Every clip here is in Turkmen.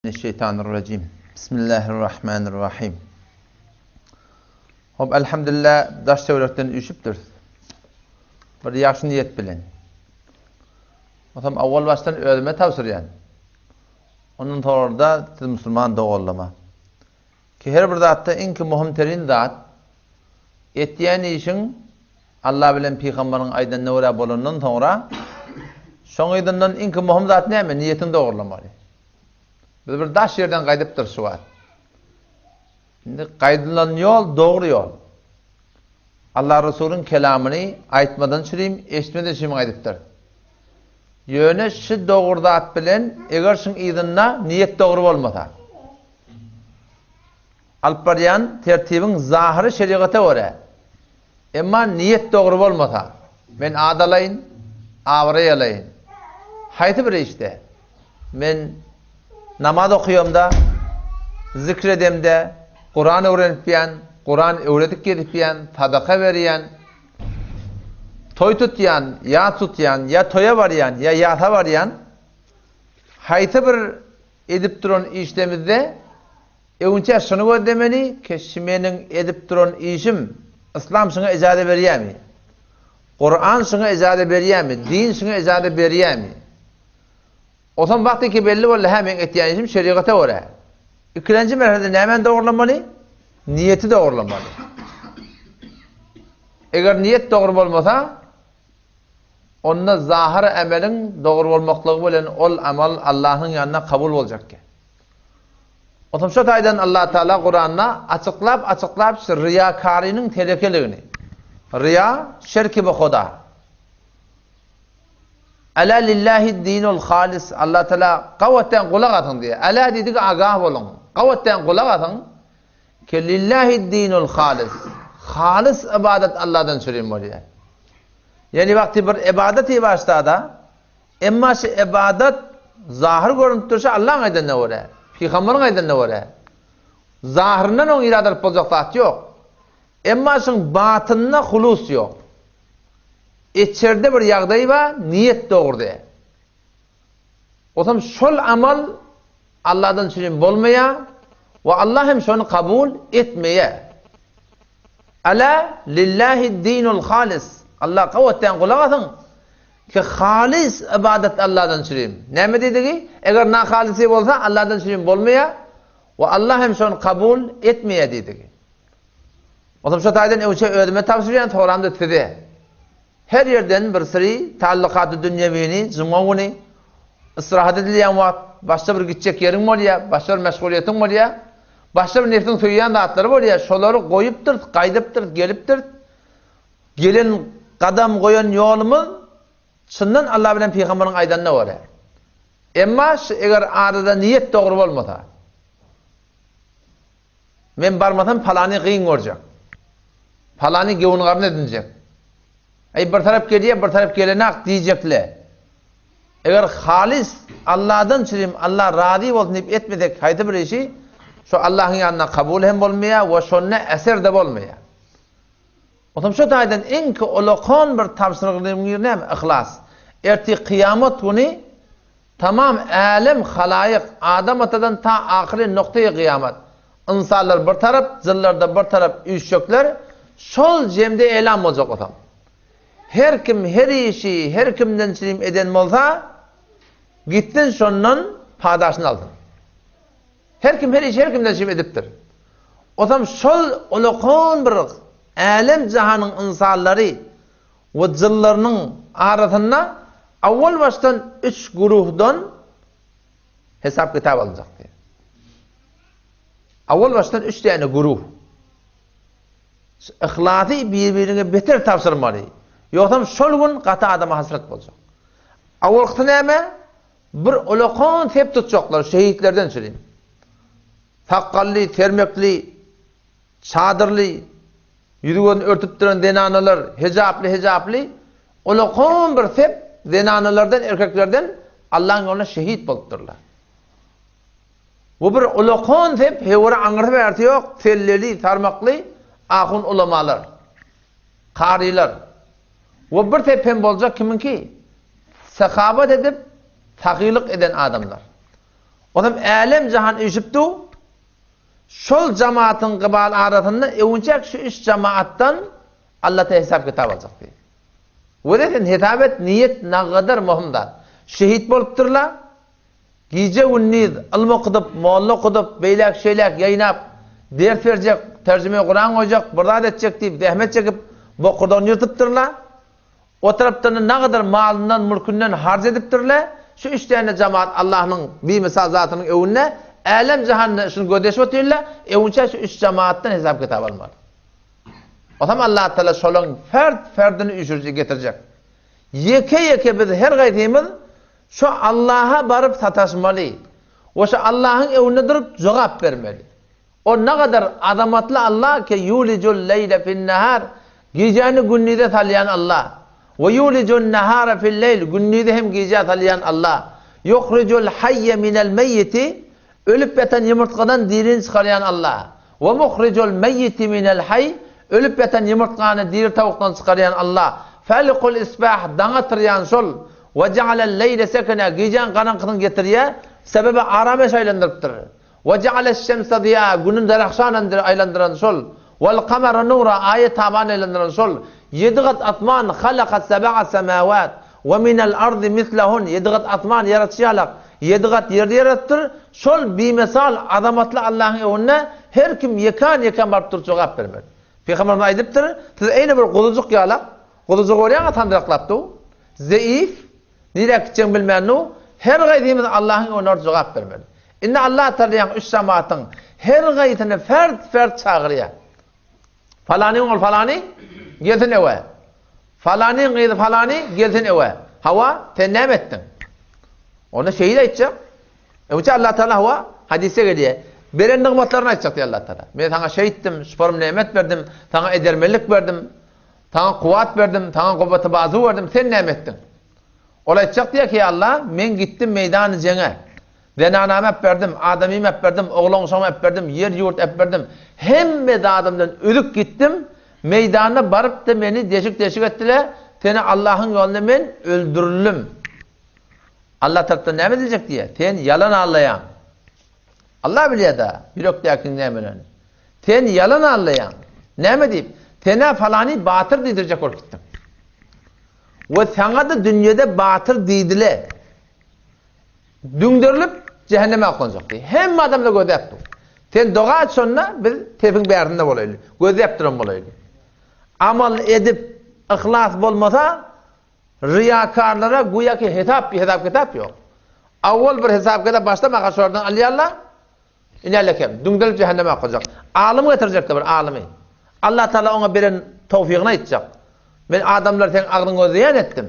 Mineşşeýtanirrajim. Bismillahirrahmanirrahim. Hop, elhamdülillah daş töwerekden üýşüpdiris. Bir ýagşy niýet bilen. Otam awwal başdan özüme tabşyrýan. Ondan sonra da siz musulman doganlama. Ki her bir zatda iň ki muhim terin zat etýän işiň Allah bilen pygamberiň aýdanyna görä bolandan soňra şoň yzyndan iň ki muhim zat näme? Niýetiňi dogrulamaly. Biz bir daş ýerden gaýdypdyrys şu wagt. Indi gaýdylan ýol dogry ýol. Allah Resulyň kelamyny aýtmadan çürim, eşitmeden çürim aýdypdyr. Ýöne şu dogry zat bilen eger şuň yzynda niýet dogry bolmasa, alyp barýan tertibiň zahyry şerigata görä, Emma niýet dogry bolmasa, men ad alaýyn, abraý alaýyn. Haýsy bir işde, men namaz okaýamda, zikr edemde, Kuran öwrenipýän, Kuran öwredip gezipýän, sadaka berýän, toý tutýan, ýas tutýan, ýa toýa barýan, ýa ýasa barýan, haýsy bir edip duran işlemizde Öňçä şuny gözlemeli ki, şi meniň edip duran işim, yslam şuňa ijaza berýärmi? Kuran şuňa ijaza berýärmi? Din şuňa ijaza berýärmi? Otam wagty ki belli boldy, hä meň etýän işim şerigata görä. Ikilenji merhelede nämäni dogrulamaly? Niýeti dogrulamaly. Eger niýet dogry bolmasa, onda zahyr emeliň dogry bolmaklygy bilen ol amal Allahyň ýanynda kabul boljak. Onsoň şo taýdan Allah Taala Kuranda açyklap açyklap şu riýakarynyň telekeligini. Riýa şerki bi Huda. Ala lillahi dinul halis. Allah Taala gabatdan gulak asyň diýýär. Ala diýdigi agah boluň. Gabatdan gulak asyň. Ke lillahi dinul halis. Halis ibadat Allahdan çürim bolýar. Ýani wagty bir ibadat başlada Emma şu ybadat zahyr görünip durşy Allaň aýdanyna görä, pygamberiň aýdanyna görä. Zahyryndan oň irad alyp boljak zat ýok. Emma şuň batynynda hulus ýok. Içerde bir ýagdaý bar, niýet dogry däl. Otam şol amal Allahdan üçin bolmaýar we Allah hem şony kabul etmeýär. Ala lillahi dinul halis. Allah gabatdan gulak asyň. Ki halys ybadat Allahdan çürim. Näme diýdigi? Eger nahalysy bolsa Allahdan çürim bolmaýar we Allah hem şony kabul etmeýär diýdigi. Otam şo taýdan öwçe özüme tabşyrýan soramda size. Her ýerden bir syry tallykaty dünýewini juma güni istirahat edilýän wagt başga bir gitjek ýeriň bolýar, başga bir meşgulyýetiň bolýar, başga bir nefsiň söýýän zatlary bolýar, şolary goýupdyrys, gaýdypdyrys, gelipdiris. Gelen gadam goýan ýolumyz çyndan Allah bilen pygamberiň aýdanyna görä. Emma şu eger arada niýet dogry bolmasa, men barmasam palany gyn görjek. Palany gewün garyn edinjek. Eý bir tarap gelýär, bir tarap gelenak diýjekle. Eger halys Allahdan çürim, Allah razy bolsun diýip etmesek haýsy bir işi, şo Allahyň ýanynda kabul hem bolmaýar we şonda eser-de bolmaýar. Onsoň şo taýdan iňki ulakan bir tabşyrygymyň biri näme? Yhlas. Ertir kyýamat güni tamam älem halaýyk, Adam atadan ta ahyry noktaýy kyýamat, ynsanlar bir tarap, jynlar-da bir tarap üýşjekler, şol jemde elan boljak onsoň. Her kim her işi her kimden çirim eden bolsa, gitsin şondan padaşyny alsyn. Her kim her işi her kimden çirim edipdir. Osam şol ulakan bir älem jahanyň ynsanlary we jynlarynyň arasynda awwal başdan üç guruhdan hesap kitap alynjakdy. Awwal başdan üç däne guruh. Yhlasy bir-biriňe beter tabşyrmaly. Ýogsam şol gün gaty adama hasrat boljak. Awalkysy näme? Bir ulakan sep tutjaklar şehitlerden çürim. Sakgally, sermekli, çadyrly, ýüzi-gözüni örtüp duran zenanalar, hejaply-hejaply, ulakan bir sep zenanalardan, erkeklerden Allaň ýolunda şehit bolupdyrlar. Bu bir ulakan sep, höwri aňyrsy-bärsi ýok, selleli, sarmakly ahun ulamalar, karylar. We bir sep hem boljak kimiňki? Sahabat edip, sahylyk eden adamlar. Onam älem-jahan üýşüp dur. Şol jamatyň gybal arasynda öwünçäk şu üç jamaatdan Alla-ta hesap-kitap aljak diýdi. Wele sen hesap et, niýet nagadar möhüm zat. Şehit bolupdyrlar. Gije-gündiz ylym okudyp, molla okudyp, beýläk-şeýläk ýaýnap, ders berjek, terjime Kuran goýjak, bir zat etjek diýip zähmet çekip, bokurdagyny ýyrtypdyrlar. O tarapdan-da nagadar malyndan, mülkünden harç edipdirler. Şu üç däne jemaat Allahnyň bimisal zatynyň öwünde, älem-jahanda şuny gözleşip otyrlar, öwünçä şu üç jemaatdan hesap-kitap almaly. Onsoň Allatagala şolaryň fert-ferdini üýşürjek, getirjek. Ýeke-ýeke biz her gaýsymyz şo Allaha baryp sataşmaly we şo Allahyň öwünde durup jogap bermeli. O nagadar azamatly Allah ki ýulijul leýle fin-nahar, gijäni gündize salýan Allah. We ýulijun nahara fil-leýl, gündizi hem gijä salýan Allah. Ýuhrijul haýýe minel meýýiti, ölüp ýatan ýumurtgadan dirini çykarýan Allah. We muhrijul meýýiti minel haý, ölüp ýatan ýumurtgany diri towukdan çykarýan Allah. Fälikul isbah, daň atyrýan şol. We ja'alel leýle sekena, gijäň garaňkysyny getirýär, sebäbi aram eş aýlandyrypdyr. We ja'aleş-şemse ziýa, Güni derahşan aýlandyran şol. Wal-kamara nura, Aýy taban aýlandyran şol. Ýedi gat asman, halaka seb'a semawat, we minel-ardy mislehun, ýedi gat asman ýaratyşy ýalak, ýedi gat ýeri ýaratypdyr. Şol bimesal azamatly Allahyň öňünde her kim ýekan-ýekan baryp durup jogap bermeli. Pygamberimiz aýdypdyr, Siz eýle bir guzujyk ýalak, guzujygy görýäňiz sandyraklap dur, zeif, Nirä gitjegini bilmän dur, her gaýsymyz Allahyň öňünde baryp jogap bermeli. Indi Allah Tagala ýaňky üç jamatyň her gaýsyny fert-fert çagyrýar. Falanyň ogly falany, gelsin öwe. Falanyň gyzy falany, gelsin öwe. Hawa, sen näme etdiň? Onda şeýle aýtjak. Öňçe Allah Tagala hawa, hadysda gelýär. Beren nygmatlaryny aýtjak diýýär Allah Tagala. Men saňa şeýtdim, şuparym nemet berdim, saňa edermenlik berdim. Saňa kuwwat berdim, saňa gowwaty bazu berdim, sen näme etdiň? Ol aýtjak diýýär ki, Ýa Allah, men gitdim meýdany jeňe. Zenanamy äpberdim, adamymy äpberdim, oglan-uşagymy äpberdim, ýer-ýurt äpberdim. Hemme zadymdan üzük gitdim, meýdanda baryp-da meni deşik-deşik etdiler, seni Allahyň ýolunda men öldürildim. Allah tarapdan näme ediljek diýýär? Sen ýalan allaýaň. Allah bilýär-dä, ýürekdäkiniň nämeligini. Sen ýalan aldaýaň. Näme diýip? Sen-ä falany batyr diýdirjek bolup gitdiň. We saňa-da dünýede batyr diýdile. Düňderilip jähenneme oklanjak diý. Hemme adamlar gözläp dur. Sen doga et şonda biz sepiň bärsinde bolaýly. Gözläp duran bolaýly. Amal edip yhlas bolmasa ryýakarlara güýäki hesap hesap-kitap ýok. Awwal bir hesap-kitap başlamaka şolardan alýarlar. Inälekem, düňderip jähenneme okajak. Alym getirjekdi bir alymy. Allah Taala oňa beren towfygyny aýtjak. Men adamlar seň agzyňy gözleýän etdim.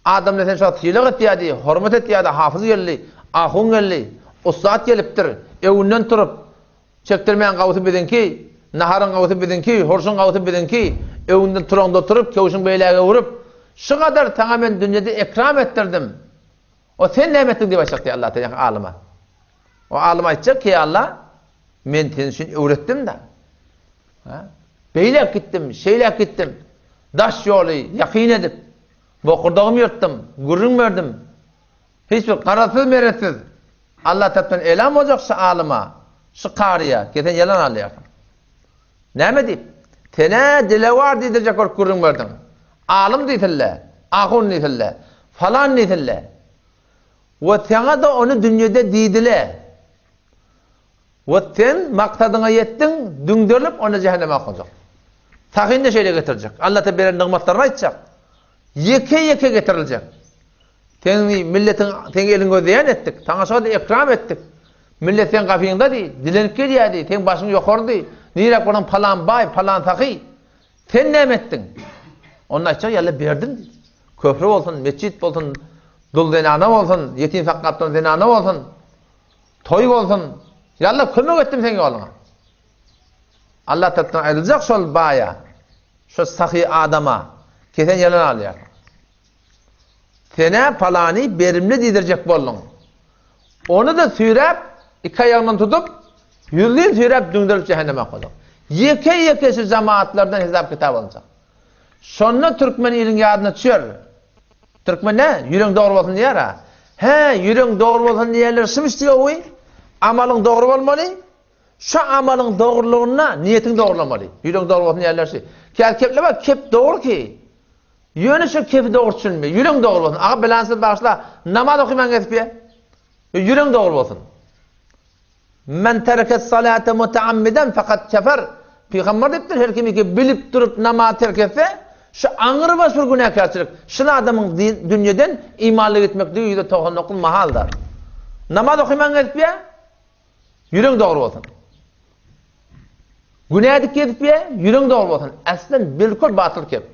Adamlar seni şo sylag etýärdi, hormat etýärdi, hafyz geldi, ahun geldi, ussat gelipdir, öwünden turup, çekdirmän gawusy biziňki, naharyň gawusy biziňki, hurşuň gawusy biziňki, öwünden turaňda turup, köwşüň beýläge öwrüp, şu gadar saňa men dünýede ekram etdirdim. O sen näme etdiň diýip aýtjak diýýär Allah Taala alyma. O alym aýtjak ki, Allah, men seni üçin öwretdim-de. Ha? Beýläk gitdim, şeýläk gitdim. Daş ýoly ýakyn edip, bokurdagymy ýyrtdym, gürrüň berdim. Hiç bir garazsyz-meretsiz Allah tarapdan elam boljak şu alyma, şu karyýa, ki sen ýalan alýarsyň. Näme diýip? Sen-ä dilewar diýdirjek bolup gürrüň berdiň. Alym diýsinle, ahun diýsinle, falan diýsinle. We saňa-da ony dünýede diýdile. We sen maksadyňa ýetdiň, düňderilip onda jähenneme oklanjak. Sahyny-da şeýle getirjek. Alla-ta beren nygmatlaryny aýtjak. Ýeke-ýeke getiriljek. Seni milletiň seň eliňi gözleýän etdik. Saňa şo ekram etdik. Millet seň gapyňdady, dilenip gelýärdi, seň başyň ýokarydy. Niräk barsaň palan baý, palan sahy. Sen näme etdiň? Onda aýtjak, ýa-la berdim diýdi. Köpri bolsun, metjit bolsun, dul zenana bolsun, ýetim saklap duran zenana bolsun, toý bolsun. Ýa-la kömek etdim seň ýoluňa. Allah tarapdan aýdyljak şol baýa, şo sahy adama, ki sen ýalan alýarsyň. Sen-ä palany berimli diýdirjek bolduň. Ony-da süýräp, iki aýagyndan tutup, ýüzlin süýräp düňderip jähenneme okadyň. Ýeke-ýeke şu jamaatlardan hesap-kitap alynjak. Şonda türkmen iliň ýadyna düşer. Türkmen nä, ýüregiň dogry bolsun diýer-ä. Hä, ýüregiň dogry bolsun diýýärler, şumyş diýowy, amalyň dogry bolmaly, şu amalyň dogrulygynda niýetiňi dogrulamaly. Ýüregiň dogry bolsun diýýärler şi. Käbir kepler bar, kep dogry ki, ýöne şu kepi dogry düşünmeýär. Ýüregiň dogry bolsun. Aga belansyz bagyşla, namaz okyman gezip ýa. Ýüregiň dogry bolsun. Men terekes salate muteammiden fakat kefer. Pygamber diýipdir, her kim ki bilip durup namaz terk etse, şu aňrybaş bir günäkärçilik. Şul adamyň dünýeden imanly gitmekligi 199 mahaldyr. Namaz okyman gezip ýa, ýüregiň dogry bolsun. Günä edip gezip ýa, ýüregiň dogry bolsun. Äslen bilkul batyl kep.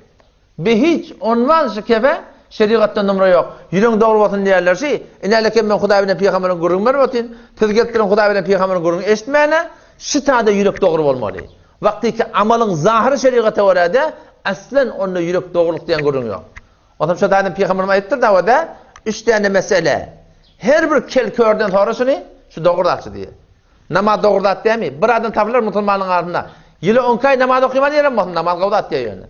Be hiç ondan şu kefe şerigatda numra ýok. Ýüregiň dogry bolsun diýerler şi. Inälekem men Hudaý bilen pygamberiň gürrüňini berip otyryn. Siz gelip duran Hudaý bilen pygamberiň gürrüňini eşitmäne, şu tada ýürek dogry bolmaly. Wagtyky amalyň zahyry şerigata görä-de, aslen onda ýürek dogrulyk diýen gürrüň ýok. Onsoň şo taýdan pygamberimiz aýdypdyr dawada, üç däne mesele. Her bir kel körden sora şuny, şu dogry zatçy diýe. Namaz dogry zat dämi? Bir adam tapylar musulmanyň arasynda. Ýyly on iki aý namaz okyman ýerem bolsun, namaz gowy zat diýýär ýöne.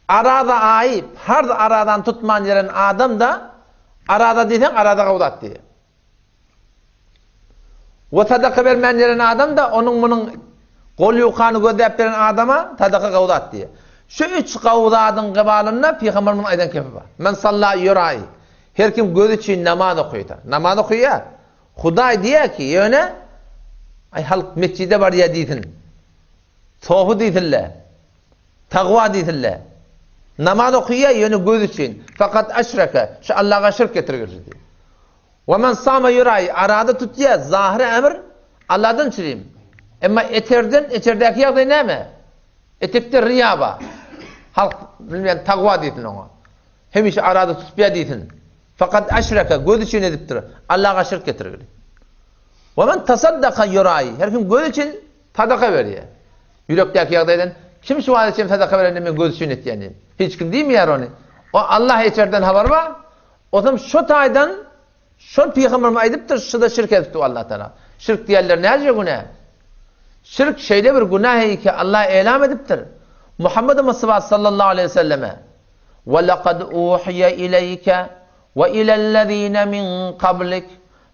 Araza aýy, parz arazany tutman ýeren adam-da, araza diýseň, araza gowy zat diýýär. We sadaka bermän ýeren adam-da, onuň munuň gol ýukany gözläp beren adama sadaka gowy zat diýýär. Şu üç gowy zadyň gybalynda Pygamberimiziň aýdan kepi bar. Men salla ýuraý. Her kim gözi üçin namaz okysa. Namaz okaýar. Hudaý diýýär ki, ýöne, Aý, halk metjide barýar diýsin. Sofy diýsinler. Tagwa diýsinler. Namaz okaýar, ýöne göz üçin. Fakat aşraka, şu Allaha şirk getirgirdi diýýär. We men sama ýuraý, arada tutýar, zahyry emr Alladan çürim. Emma eterden, içerdäki ýagdaý näme? Etekde riýa bar. Halk bilmeýän tagwa diýsin oňa. Hemişe arada tutýar diýsin. Fakat aşraka, göz üçin edipdir. Allaha şirk getirgil. We men tasaddaka ýuraý, her kim göz üçin sadaka berýär. Ýürekdäki ýagdaýdan kim şu wagta çenli sadaka berende men göz üçin etýän diýip. Hiç kim diýmeýär ony. O Allah içerden habar bar. Otam şo taýdan şol pygamberimiz aýdypdyr, şuda şirk edipdi Allah Taala. Şirk diýenler näce günä? Şirk şeýle bir günä ki Allah elam edipdir. Muhammed Mustafa sallallahu aleyhi ve selleme Ve lekad uhiye ileyke ve ilellezine min kablik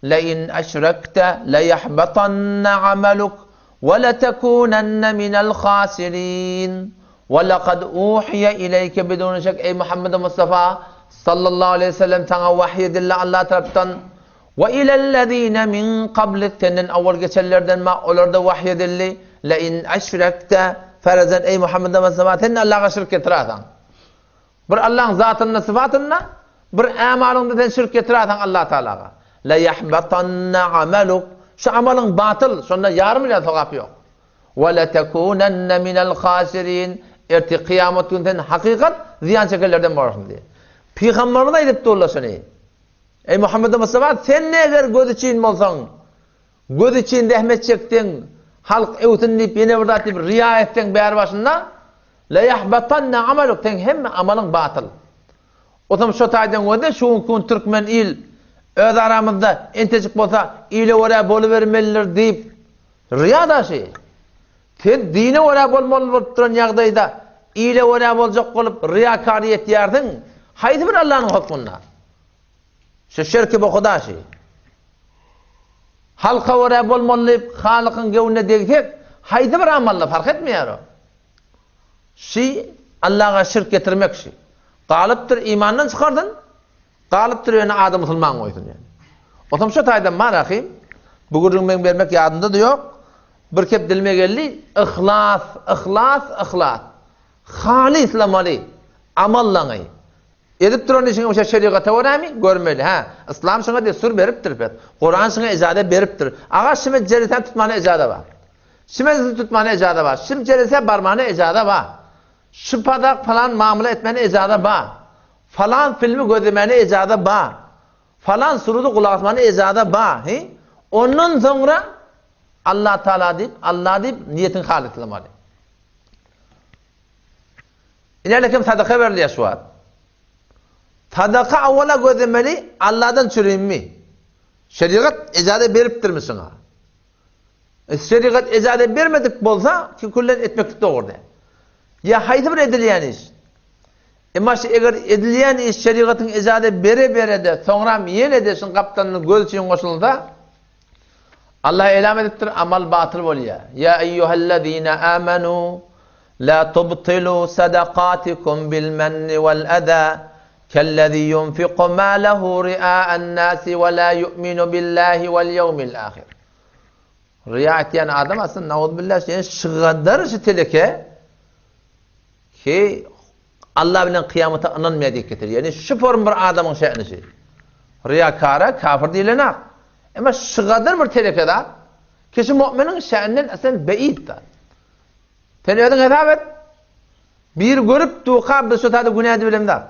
lein eşrekte leyahbatanne ameluk ve letekunenne minel hasirin. Ve lekad uhiye ileyke bidun şek eý Muhammed Mustafa sallallahu aleyhi ve sellem saňa wahy edildi Allah tarapdan ve ilellezine min kablik senden awal geçenlerden ma olarda wahy edildi lein eşrekte ferezen eý Muhammed Mustafa sen Allaha şirk getirersen Bir Allaň zatynda, syfatynda, bir ämalyňda sen şirk getirerseň Allah Tagalaga. La yahbatanna amaluk. Şu amalyň batyl, şonda ýarym ýa sogap ýok. Wa la takunanna minal hasirin. Ertir kyýamat gün sen hakykat zyýan çekenlerden bolarsyň diýýär. Pygamberimiz aýdyp durlar şuny. Eý Muhammed Mustafa, sen eger göz üçin bolsaň, göz üçin zähmet çekseň, halk öwsün diýip ýene bir zat diýip riýa etseň bäri başynda, La ýahbatanna amaluk, seň hemme amalyň batyl. Otam şo taýdan görde şu günki gün türkmen il öz aramyzda entejik bolsa ile görä bolubermelidir diýip ryýa daşy. Sen dine görä bolmaly bolup duran ýagdaýda ile görä boljak bolup ryýakary etýärsiň, haýsy bir Allanyň hokmunda? Şu şirki bu hudaşy. Halka görä bolmaly diýip Halykyň göwnüne degsek, haýsy bir amalla fark etmeýär o. Şi Allaha şirk getirmek şi. Galypdyr imandan çykarsyn, galypdyr ýöne ady musulman goýsun ýani. Otam şo taýdan bar ahym. Bu gürrüň meň bermek ýadymda-da ýok. Bir kep dilime geldi, yhlas, yhlas, yhlas. Halyslamaly amallaňy. Edip duran işiňi şo şerigata görämi? Görmeli. Hä, yslam şoňa dessur beripdir pes. Kuran şoňa ejaza beripdir. Aga şime jeresä tutmana ejaza bar. Şu mejlisi tutmana ejaza bar. Şu jelese barmana ejaza bar. Şu padak falan mamla etmäne ejaza bar. Falan filmi gözlemäne ejaza bar. Falan surudy gulak asmana ejaza bar. He? Ondan soňra Allah Taala diýip, Allah diýip niýetiňi halyslamaly. Ine kim sadaka berilýär şu wagt. Sadaka awala gözlemeli, Allahdan çürimmi? Şerigat ejaza beripdirmi şuňa? Şerigat ejaza bermedik bolsa, ki küllen etmeklik dogry däl. Ýa haýsy bir edilýän iş? Emma şu eger edilýän iş şerigatyň ijaza bere-bere-de, soňram ýene-de şuň gapdalyndan göz üçin goşulsa, Allah elam edipdir, amal batyl bolýar. Ýa eýýuhellezine amenu la tubtilu sadakatikum bil menni wal aza kellezi yunfiku malahu ria'an nasi we la yu'minu billahi wal ýewmil ahir. Riýa etýän adam aslynda nauzbillah şeýle şygadar şu teleke Ki, Allah bilen kyýamata ynanmaýar diýip getirýär. Ýagny şu form bir adamyň şä'ni şi. Ryýakara kafir diýilenak. Emma şygadyr bir teleke zat, kişi mu'miniň şä'ninden aslen beid zat. Sen özüň hesap et. Biri görüp duka biz şu zady günä diýip bilemzok.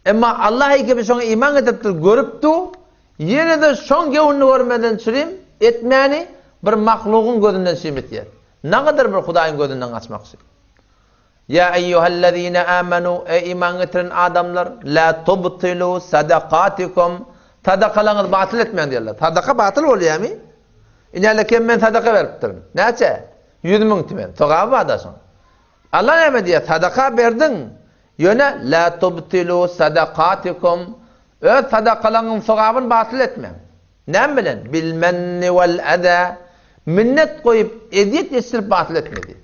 Emma Allah eke biz şoňa iman getiripdir, görüp du, ýene-de şoň göwnüni görmeden çürim etmäni bir mahlugyň gözünden çürim etýär. Nagadar bir Hudaýyň gözünden gaçmakçy. Ýa eýýuhellezine amenu, eý iman getiren adamlar, la tubtilu sadakatikum, sadakalaryňyzy batyl etmäň diýerler. Sadaka batyl bolýarmy? Inäle kem men sadaka beripdirin. Näçe? 100 müň tümen. Sogaby bar daşyň. Allah näme diýýär? Sadaka berdiň. Ýöne la tubtilu sadakatikum, öz sadakalaryňyň sogabyny batyl etmäň. Näme bilen? Bil menni wal aza. Minnet goýup, ezýet ýetişdirip batyl etmedi.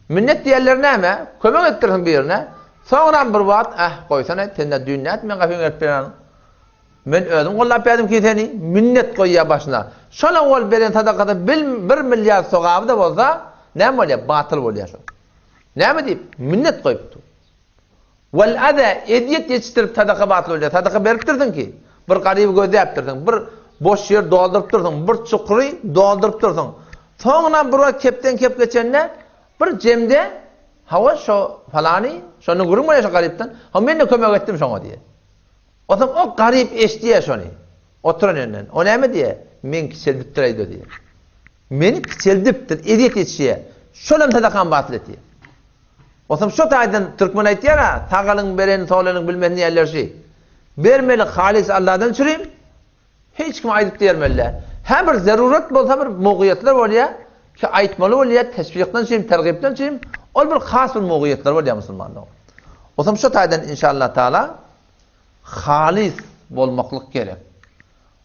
Minnet diýenleri näme? Kömek etdirsiň birine, soňram bir wagt, eh, goýsana, sen-de düýn nädip meň gapyma gelip bereniň? Men özüm gollap berdim ki seni. Minnet goýýar başyna. Şonuň ol beren sadakasy bir milliard sogaby-da bolsa, näme bolýar? Batyl bolýar şol. Näme diýip? Minnet goýupdy. Wal aza, ezýet ýetişdirip sadaka batyl bolýar. Sadaka beripdirsiň ki, bir garyby gözläpdirsiň, bir boş ýer doldurypdyrsyň, bir çukury doldurypdyrsyň. Soňunam bir wagt kepden kep geçende, bir jemde, hawa şo falany, şondan gürrüň bolýar şo garypdan, hawa men-de kömek etdim şoňa diýýär. Onsoň o garyp eşidýär şony, oturan ýerinden. O näme diýýär? Men kiçeldipdir-aý-da diýýär. Meni kiçeldipdir, ezýet ýetişýär. Şolam sadakamy batyl etýär. Onsoň şo taýdan türkmen aýtýar-a, Sagalyň bereni solanyň bilmesin diýýärler şi. Bermeli halys Alladan çürim, hiç kime aýdyp diýermeli däl. Hä bir zerurat bolsa bir mugyýetler bolýar ki aýtmaly bolýar, teşwikden çürim, tergipden çürim, ol bir has bir mugyýetler bolýar musulmanda. Onsoň şo taýdan inşallah taala halys bolmaklyk gerek.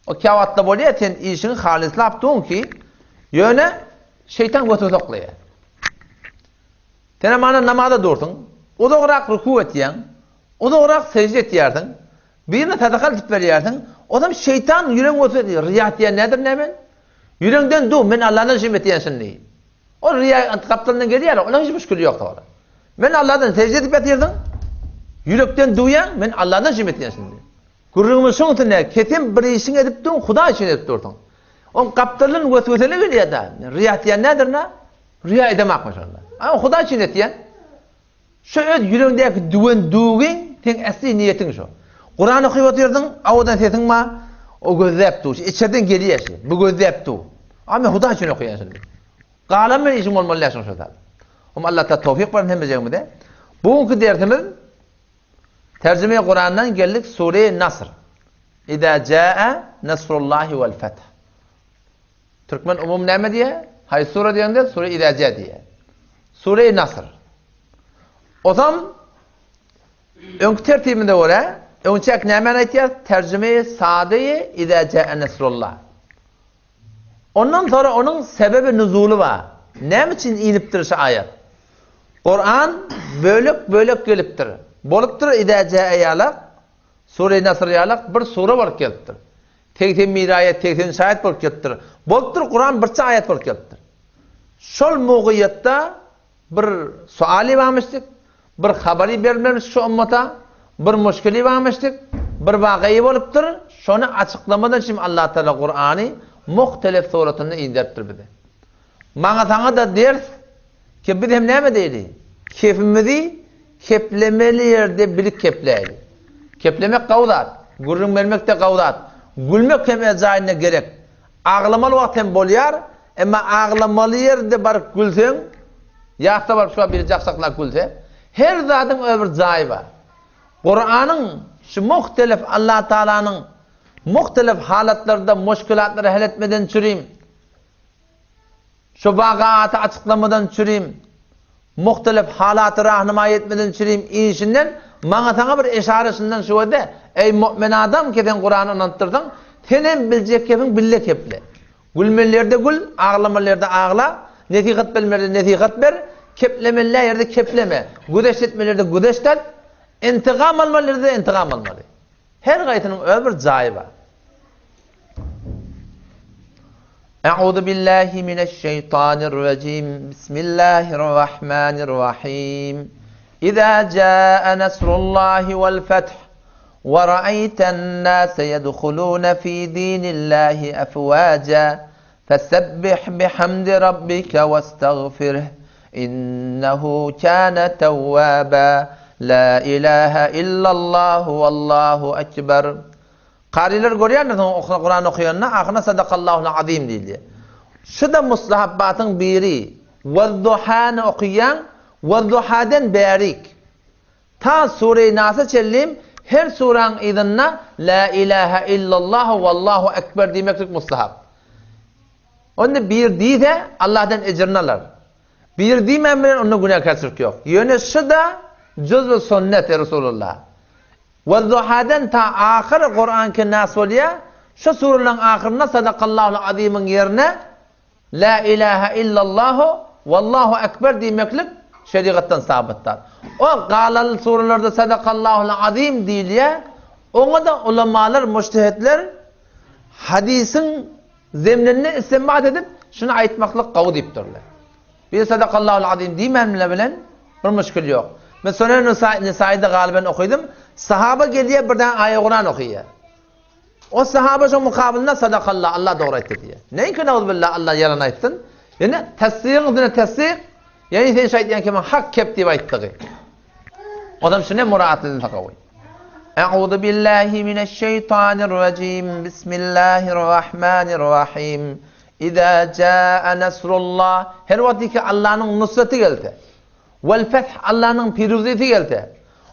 O käwagtda bolýar sen işiňi halyslap duň ki, ýöne şeýtan götüni soklaýar. Senem ana namaza dursuň, uzagrak ruku etýäň, uzagrak sežde etýärsiň, birine sadaka eltip berýärsiň, onam şeýtan ýüregiň bolsa riýa etýän nädir näme? Ýüregiňden du, men Alladan şem etýän şindi. Ol riýa gapdalyndan gelýär, onuň hiç müşkili ýok soňra. Men Alladan sežde edip ýatyrsyň, ýürekden duýýaň, men Alladan şem etýän şindi. Gürrüňimiz şoň üstünde, kesem bir işiňi edip durň, Hudaý üçin edip dursuň. Oň gapdalyndan wesweseli gelýär-de, riýa etýän nädir na? Riýa edemakmy şonda? A Hudaý üçin etýän. Şu öz ýüregiňdäki düwen düwgiň seň äsli niýetiň şo. Kuran okyp otyrdyň, awadan sesiň bar, o gözläp dur. Içerden gelýär şu. Bu gözläp dur. A men Hudaý üçin okaýan şuny. Galan bilen işiň bolmaly däl şoň şo zat. Hum Allah ta towfyk bersin hemmejegimize. Bu günki dersimiz Terjime Kurandan geldik Sure Nasr. Iza jaa nasrullahi wal feth. Türkmen umum näme diýýär? Haýsy sure diýende sure Iza jaa diýýär. Sure Nasr. Ozam öňki tertibimize görä, öňçäk nämäni aýtýar? Terjime sade Iza jaa nasrullah. Ondan soňra onuň sebebi nuzuly bar. Näme üçin inipdir şu aýat? Kuran bölek-bölek gelipdir. Bolupdyr Iza jaa ýalak, Sure Nasr ýalak bir sure bolup gelipdir. 81 aýat, 83 aýat bolup gelipdir. Bolupdyr Kuran birçe aýat bolup gelipdir. Şol mugyýetde Bir sualy barmyşdyk, bir habary berilmemiş şu ummata, bir muşkili barmyşdyk, bir wakaýy bolupdyr, şony açyklamadan üçin Allah Taala Kurany muhtelif suratynda inderipdir bize. Maňa saňa-da ders ki biz hem näme diýeli? Kefimizi keplemeli ýerde bilip kepläýli. Keplemek gawy zat, gürrüň bermek de gawy zat. Gülmek hem öz jaýynda gerek. Aglamaly wagt hem bolýar, emma aglamaly ýerde baryp gülseň, ýasda baryp şu wagt biri jakjaklap gülse, her zadyň öz bir jaýy bar. Kuranyň şu muhtelif Allah Taalanyň muhtelif halatlarda muşkilatlary hal etmeden çürim, şu wakaty açyklamadan çürim, muhtelif halaty rahnamaý etmeden çürim işinden. Maňa saňa bir eşara şundan şuwede, eý mu'min adam ki sen Kurana ynanypdyrsyň, sen hem biljek kepiň bille keple. Gülmeli ýerde gül, aglamaly ýerde agla, nesihat bermeli ýerde nesihat ber, keplemeli ýerde kepleme, güzeşt etmeli ýerde güzeşt et, intigam almaly ýerde intigam almaly. Her gaýsynyň öz bir jaýy bar. Euzu billahi mineşşeýtanirrajim. Bismillahirrahmanirrahim. Iza jaa nasrullahi wal feth we ra'aýten nase yedhuluna fi dinillahi afwaja fesebbih bihamdi rabbike westagfirh innehu kana tawwaba. La ilaha illallahu wallahu ekber. Karylar görýändir soň Kuran okaýanda ahyna sadakallahul azim diýilýär. Şu-da mustahabbatyň biri. Wezzuhany okaýaň, wezzuhaden bärik. Ta Sure-i Nasa çenlim her suraň yzynda La ilahe illallahu wallahu ekber diýmeklik mustahap. Onda bir diýse Allahdan ejrini alar. Bir diýmän bilen onda günäkärçilik ýok. Ýöne şu-da juz-u sünnet Resulullah. Wezzuhadan ta ahyry Kuran ki nas bolýa, şu suralaryň ahyrynda Sadakallahul azymyň ýerine La ilahe illallahu wallahu ekber diýmeklik şerigatdan sabytdyr. O galan suralarda Sadakallahul azym diýilýä, oňa-da ulamalar, mujtehitler hadysyň zemninde istinbat edip, şuny aýtmaklyk gowy diýipdirler. Bir Sadakallahul azim diýmän bilen bir müşkil ýok. Men Sunan Nisaýda galyben okydym. Sahaba gelýär birden aýa Kuran okaýar. O sahaba şo mukabylynda Sadakallah Allah dogry aýtdy diýýär. Näinki nauzbillah Allah ýalan aýtsyn. Ýöne tassygyň üstüne tassyk, ýagny sen şu aýtýan kemiň hak kep diýip aýtdygy. Odam şune murat edilse gowy. Euzu billahi mineşşeýtanirrajim. Bismillahirrahmanirrahim. Iza jaa nasrullah. Her wagt ki Allanyň nusraty gelse. Wal feth Allanyň piruzisi gelse.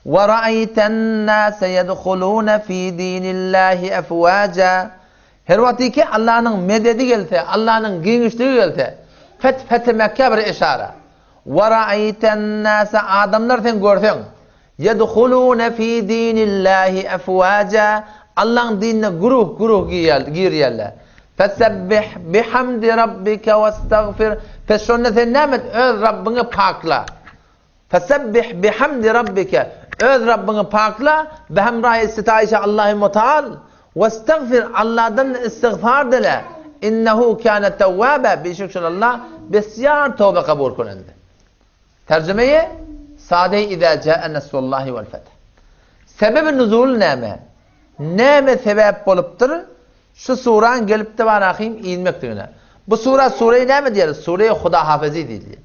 Wa ra'aýten nase yedhuluna fi dinillahi afwaja. Her wagt ki Allanyň mededi gelse, Allanyň giňişligi gelse. Feth feth Mekge bir eşara. Wa ra'aýten nase adamlar sen görseň. Ýedhulune fi dinillahi efwaja, Allaň dinine güruh-güruh girýärler. Fesebbih bihamdi rabbike westagfir, pes şonda sen näme et, öz Rabbyňy pakla. Fesebbih bihamdi rabbike, öz Rabbyňy pakla, bihemrahi sitaýşi Allahy Mutaal, westagfir, Allahdan istigfar dile, innehu kâne tewwâbe, bişek şol Allah besýar toba kabul kynandyr. Terjimeýi Sade Izâ câe nesrullâhi vel feth. Sebebi nuzul näme? Näme sebäp bolupdyr şu suraň gelipde barahym inmekdigine? Bu sura sureýi näme diýýärler? Sureýi Hudahafezi diýilýär.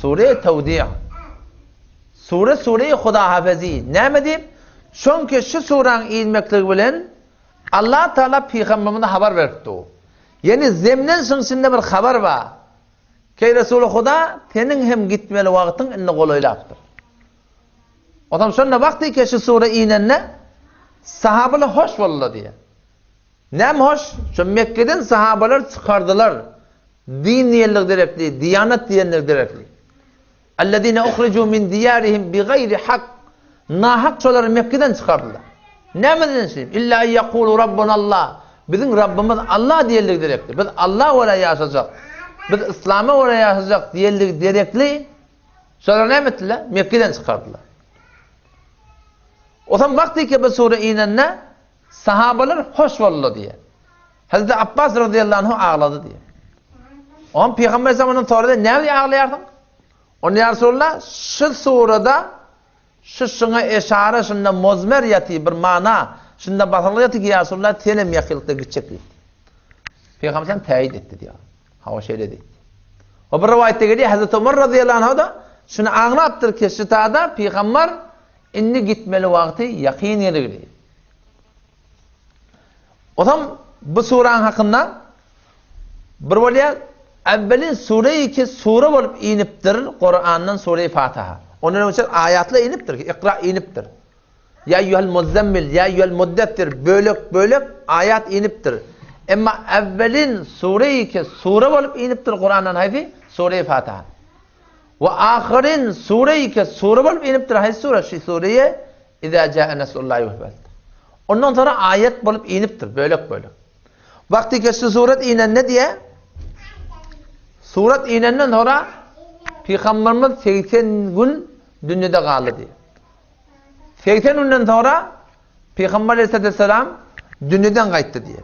Sureýi Tewdi'. Sure sureýi Hudahafezi. Näme diýip? Çünki şu suraň inmekligi bilen Allah Taala pygamberimize habar beripdi. Ýani zemnen şuň içinde bir habar bar. Eý Resuly Huda, seniň hem gitmeli wagtyň indi golaýlapdyr. Onsoň şonda wagty ki şu sure inende sahabalar hoş boldular diýýär. Näme hoş? Şu Mekgeden sahabalar çykardylar. Din diýenlik derekli, diýanat diýenlik derekli. Ellezine uhriju min diýarihim bigaýri hak. Nahak şolary Mekgeden çykardylar. Nämeden şeýdip? Illa en ýekulu Rabbunallah. Biziň Rabbymyz Allah diýenligi derekli. Biz Allaha görä ýaşajak. Biz Yslama görä ýaşajak diýenligi derekli. Şolary näme etdiler? Mekgeden çykardylar. Otam wagty ki bu sure inende sahabalar hoş boldular diýýär. Hazreti Abbas radiyallahu anhu aglady diýýär. Oňa Pygamber sallallahu aleyhi ve sellem sorady, näme aglaýarsyň? Onda ýa Resulallah, şu surada şu şuňa eşara şunda mozmer ýaty bir mana, şunda basylgy ýaty ki ýa Resulallah sen hem ýakynlykda gitjek diýdi. Pygamber sallallahu täýit etdi diýýär. Hawa şeýle diýdi. O bir rowaýatda gelýär, Hazreti Omar radiyallahu anhu da şuny aňlapdyr ki, şitada pygamber indi gitmeli wagty ýakyn geligini. Ozam bu suraň hakynda bir bolýar, Äwwelin sure-i ki sure bolup inipdir Kurandan sure-i Fatiha. Ondan öňçe aýatlar inipdir ki, Ikra inipdir. Ýa eýýuhel muzzemmil, ýa eýýuhel muddessir bölek-bölek aýat inipdir. Emma äwwelin sure-i ki sure bolup inipdir Kurandan haýsy? Sure-i Fatiha. We ahyryn sure-i ki sure bolup inipdir haýsy sure? Şu sure-i. Izâ câe nesrullâhi vel feth. Ondan soňra aýat bolup inipdir, bölek-bölek. Wagty ki şu surat inende diýe, surat inenden soňra Pygamberimiz 80 gün dünýede galdy diýe. 80 günden soňra Pygamber aleyhisselam dünýeden gaýtdy diýe.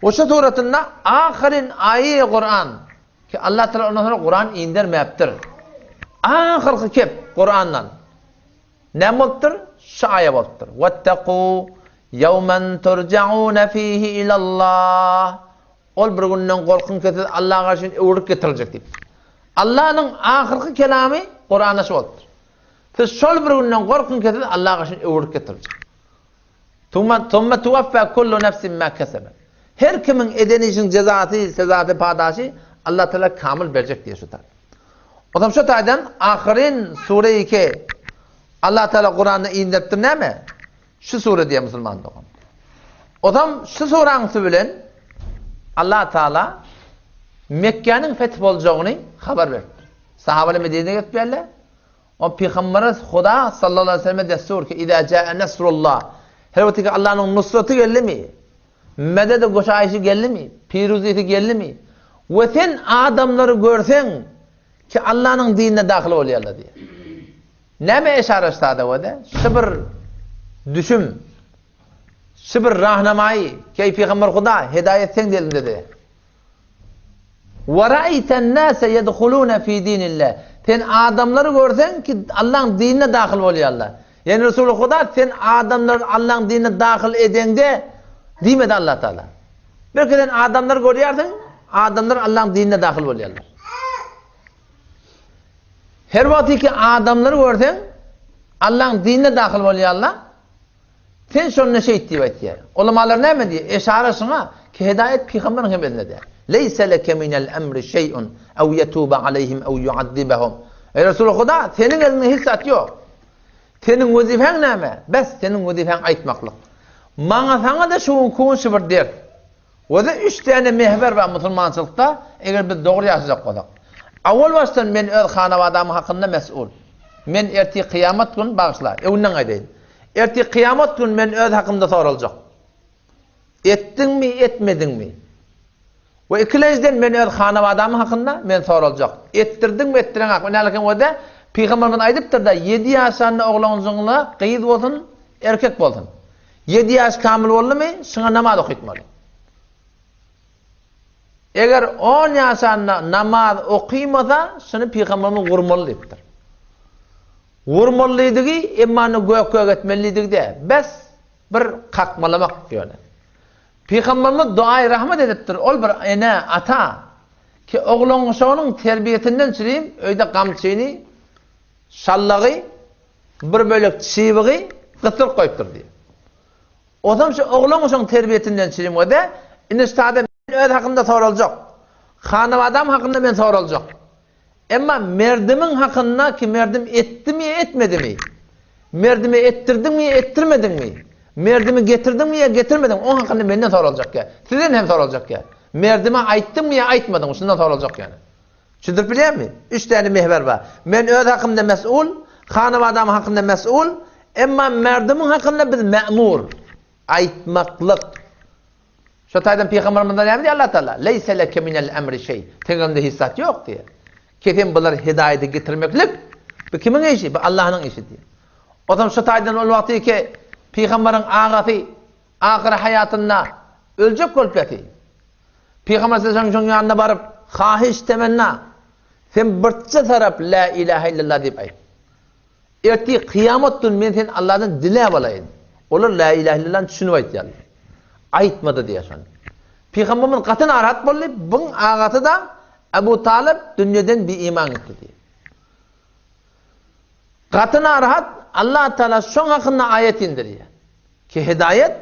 O şu suratynda ahyryn aýy Kur'an ki Allah Teala ondan soňra Kur'an indermäpdir. Ahyrky kep Kur'andan. Näme bolupdyr? Şu aýa bolupdyr. Wettaqu ýawman turja'una fihi ilallah. Ol bir günden gorkuň ki siz Allaha garşy öwrülip getiriljek diýip. Allahnyň ahyrky kelamy Kuranda şu bolupdyr. Siz şol bir günden gorkuň ki siz Allaha garşy öwrülip getiriljek. Tumma tumma tuwaffa kullu nefsin ma kesebet. Her kimiň eden işiň jezasy, sezasy, padaşy Allah Teala kamyl berjek diýýär şu taýda. Onsoň şu taýdan ahyryn sure ki Allah Teala Kuranda indiripdir näme? Şu sure diýýär musulman dogan. Onsoň şu suraň üsti bilen Allah Teala Mekgäniň feth boljagyny habar beripdir. Sahabalar Medinä gelip O Pygamberimiz Huda sallallahu aleýhi we selleme dessur ki, Izâ câe nesrullah. Her wagtky Allanyň nusraty geldimi? Mededi goşaýşy geldimi? Piruzisi geldimi? We sen adamlary görseň ki Allanyň dinine dahyl bolýarlar diýýär. Näme eşara ştada wede? Şu bir düşüm. Şu bir rahnamaýy, ki eý Pygamber Huda, hedaýet seň elinde diýýär. Wa ra'aytan-nase yedhuluna fi dinillah. Sen adamlary görseň ki Allaň dinine dahyl bolýarlar. Ýani Resuly Huda sen adamlary Allaň dinine dahyl edeňde diýmedi Allah Taala. Belki sen adamlary görýärsiň, adamlar Allaň dinine dahyl bolýarlar. Her wagty ki adamlary görseň Allaň dinine dahyl bolýarlar. Sen şonda şeýt diýip aýtýar. Ulamalar näme diýýär? Eşara şuňa ki hedaýet pygamberiň hem elinde däl. Leýse leke minel emri şeý'un ew ýetuba aleýhim ew ýuazzibehum. Eý Resuly Huda, seniň eliňde hiç zat ýok. Seniň wezipäň näme? Bes, seniň wezipäň aýtmaklyk. Maňa saňa-da şu günki gün şu bir ders. Wada üç däne mehber bar musulmançylykda, eger biz dogry ýaşajak bolsak. Awal başdan men öz hanabadamyň hakynda mes'ul. Men ertir kyýamat gün bagyşla, öňünden aýdaýyn. Ertir kyýamat gün men öz hakymda soraljak. Etdiňmi, etmediňmi? We ikilenjiden men öz hanabadamyň hakynda men soraljak. Etdirdiňmi, etdireňakmy? Ine wada Pygamberimiz aýdypdyr-da, ýedi ýaşanda oglanjygyňa gyz bolsun, erkek bolsun. Ýedi ýaş kamyl boldumy, şuňa namaz okytmaly. Eger on ýaşanda namaz okymasa, şuny pygamberimiz gurmaly diýipdir. Gurmaly diýdigi, emma ony gök-gök etmeli diýdigi däl. Bes, bir kakmalamak ýöne. Pygamberimiz duaý rahmet edipdir, ol bir ene, ata, ki oglangyşagynyň terbiýesinden çürim öýde gamçyny, şallagy, Bir bölek çybygy gysdyryp goýupdyr diýýär. Ozam şu oglan uşagyň terbiýesinden çirim we-de, indi şu taýda men öz hakymda soraljak. Hanabadam hakynda men soraljak. Emma merdimiň hakynda ki merdim etdimi ýa etmedimi? Merdime etdirdiňmi ýa etdirmediňmi? Merdimi getirdiňmi ýa getirmediňmi? Oň hakynda menden soraljak ýa. Sizden hem soraljak ýa. Merdime aýtdyňmy ýa aýtmadyňmy? Şundan soraljak ýa. Düşündirip bilýärmi? Üç däne mehber bar. Men öz hakymda mes'ul, hanabadamyň hakynda mes'ul, emma merdimiň hakynda biz me'mur. Aýtmaklyk. Şo taýdan pygamberimize näme diýýär Allah Taala? Leýse leke minel emri şeý. Seň eliňde hiç zat ýok diýýär. Ki sen bulary hidaýete getirmeklik bu kimiň işi? Bu Allahnyň işi diýýär. Ozam şo taýdan ol wagty ki pygamberiň agasy ahyry haýatynda öljek bolup ýaty. Pygamber sallallahu aleyhi ýanyna baryp, hahyş temenna, sen birçe tarap la ilahe illallah diýip aýt. Ertir kyýamat gün men sen Allahdan diläp alaýyn. Olar la ilahe illallahny düşünip aýtýarlar. Aýtmady diýýär şony. Pygamberimiz gaty narahat boldy. Buň agasy-da Abu Talyp dünýeden biiman gitdi diýýär. Gaty narahat Allah Taala şoň hakynda aýat indirýär. Ki hidaýet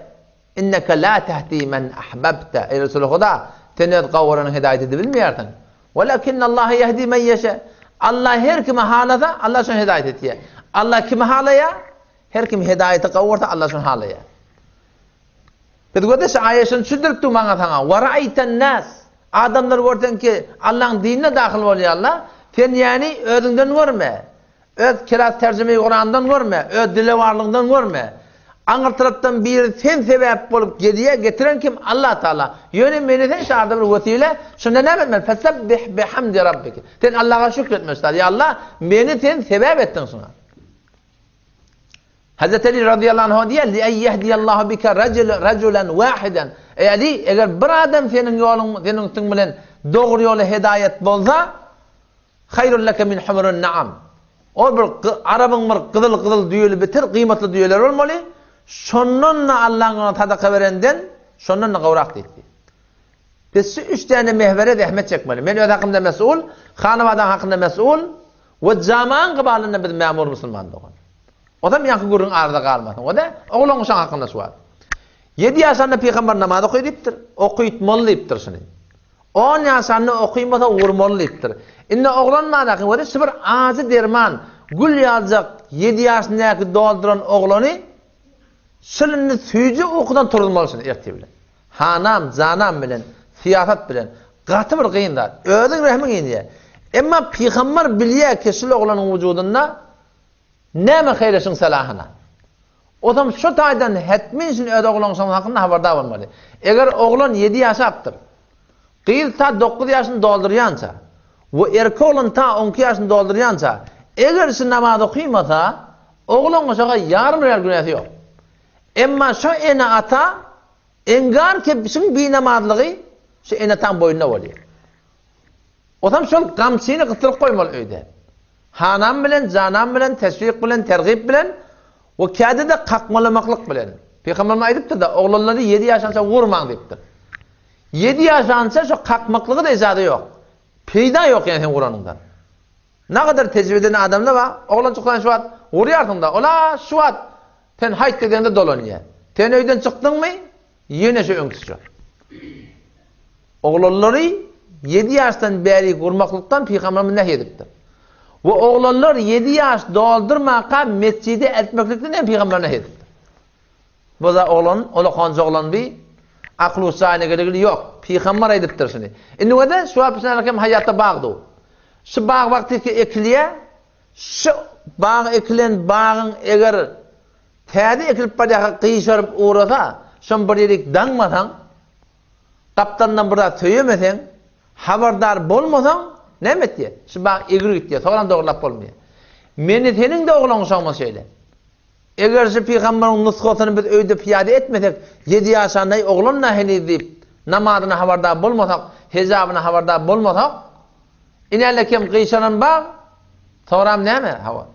Inneke la tehdi men ahbabte, Eý Resuly Huda, sen öz gowuranyňy hidaýat edip bilmeýärsiň. Welakinnallaha ýehdi men ýeşe. Allah her kimi halasa, Allah şony hidaýat etýär. Allah kimi halaýar? Her kim hidaýaty gowursa, Allah şony halaýar. Biz görde şu aýa şuny düşündirip dur maňa saňa. Wa ra'aytan nas. Adamlar görseň ki, Allahyň dinine dahyl bolýarlar. Sen ýani özüňden görme. Öz kelas terjime-i Kurandan görme, öz dilewarlygyňdan görme. Aňyr tarapdan biri sen sebäp bolup gelýä, getiren kim? Allah Taala. Ýöne meni sen şarda bir wesile, şunda näme etmeli? Fesebbih bihamdi rabbik. Sen Allaha şükretmeli şar. Ýa Allah, meni sen sebäp etdiň şuňa. Hazreti Ali radıyallahu anh diýýär, "Li yehdiyallahu bika rajulan wahidan." Eý Ali, eger bir adam seniň ýoluň, seniň üstüň bilen dogry ýola hidaýat bolsa, Haýrun leke min humrun naam. Ol bir arabyň bir gyzyl-gyzyl düýeli beter gyýmatly düýeleri bolmaly. Şondan-da Allaň ýoluna sadaka berenden, şondan-da gowrak diýipdi. Biz şu üç däne mehwere zähmet çekmeli. Men öz hakymda mesul, hanabadaň hakynda mesul we jamaň gybalynda biz mämur musulman dogan. Ozam ýaňky gürrüň arada galmasyn. O-da oglan uşaň hakynda şu wagt. Ýedi ýaşanda pygamber namaz oky diýipdir. Okytmaly diýipdir şuny. On ýaşanda okymasa urmaly diýipdir. Indi oglan bardaky weli şu bir ajy derman, gül ýaljak ýedi ýaşyndaky dolduran oglany şul indi süýji ukudan turuzmaly şuny ertir bilen. Hanam, janam bilen, syýasat bilen. Gaty bir gyn zat. Özüň rehmiň inýär. Emma pygambar bilýär ki şul oglanyň wujudynda näme haýyr şuň salahyna. Ozam şu taýdan hetmin şun öz oglanşyň hakynda habardar bolmaly. Eger oglan ýedi ýaşapdyr, gyz ta dokuz ýaşyny doldurýança we erkek oglan ta onki ýaşyny doldurýança, eger şu namaz okymasa, oglan-uşaga ýarym real günäsi ýok. Emma şo ene-ata engar kebşiň binamazlygy şu ene-ataň boýnuna bolýar. Ozam şol gamçyny gysdyryp goýmaly öýde. Hanam bilen, janam bilen, teşwik bilen, tergip bilen we käde-de kakmalamaklyk bilen. Pygamberimiz aýdypdyr-da, oglanlary ýedi ýaşança urmaň diýipdir. Ýedi ýaşança şo kakmaklyga-da ijaza ýok. Peýda ýok ýani sen uranyňdan. Nagadar tejribe eden adamlar bar, oglanjyk sen şu wagt urýarsyň-da, ol-a şu wagt sen haýt edeňde dolanýar. Sen öýden çykdyňmy, Ýene şu öňküsi. Oglanlary ýedi ýaşdan bäri gurmaklykdan pygamberimiz nehy edipdir. We oglanlar ýedi ýaş doldurmaka mesjide eltmeklikden hem pygamber nehy edipdir. Bu da oglan, olakanjy oglan bi akyl huş jaýyna gelegili ýok. Pygamber aýdypdyr şuny. Indi wede şu wagt hem haýatda bag du. Şu bag wagty ki ekilýär, şu bag ekilen bagyň eger Täze ekilip barýarka gyşaryp ugrasa, şony bir ýerik daňmasaň, gapdalyndan bir zat söýemeseň, habardar bolmasaň, näme etýär? Şu bag egri gitýär, soňram dogrulap bolmaýar. Meni seniň-de oglan-uşagymyz şeýle. Eger şu pygamberiň nusgasyny biz öýde pyýada etmesek, ýedi ýaşandaý oglan-da heniz diýip, namazyna habardar bolmasak, hejabyna habardar bolmasak, Inäle kem gyşaran bag, soňram näme, hawa.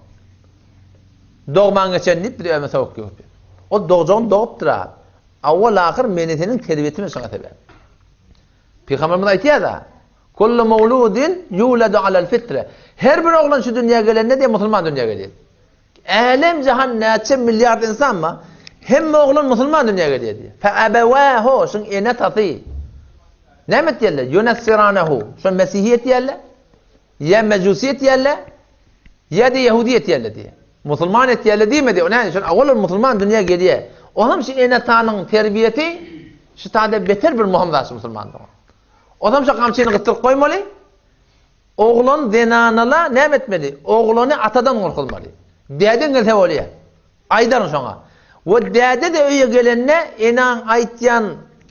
Dogman geçen diýip, biz öme sowuk ýok diýip. Ol dogjagyny dogupdyr-a. Awwal-ahyr meni seniň terbiýetime şoňa sebäp. Pygamberimiz aýtýar-da, Kullu mawludin yuladu alal fitre. Her bir oglan şu dünýä gelende diýe musulman dünýä gelýär. Älem jahan näçe milliard insan bar, hemme oglan musulman dünýä gelýär diýýär. Fe abewahu, şuň ene-atasy. Näme etýärler? Yunassiranehu. Şo mesihi etýärler. Ýa mejusi etýärler. Ýa-da ýehudi etýärler diýýär. Musulman etýärler diýmedi. O näme? Şol awal musulman dünýä gelýär. Onam şu ene-atanyň terbiýesi şu taýda beter bir muhim zat musulmanlyga. Onam şu gamçyny gysdyryp goýmaly. Oglan zenanala näme etmeli? Oglany atadan gorkuzmaly. Dädeň gelse bolýar. Aýdaryn şoňa. We däde-de öýe gelende enaň aýtýan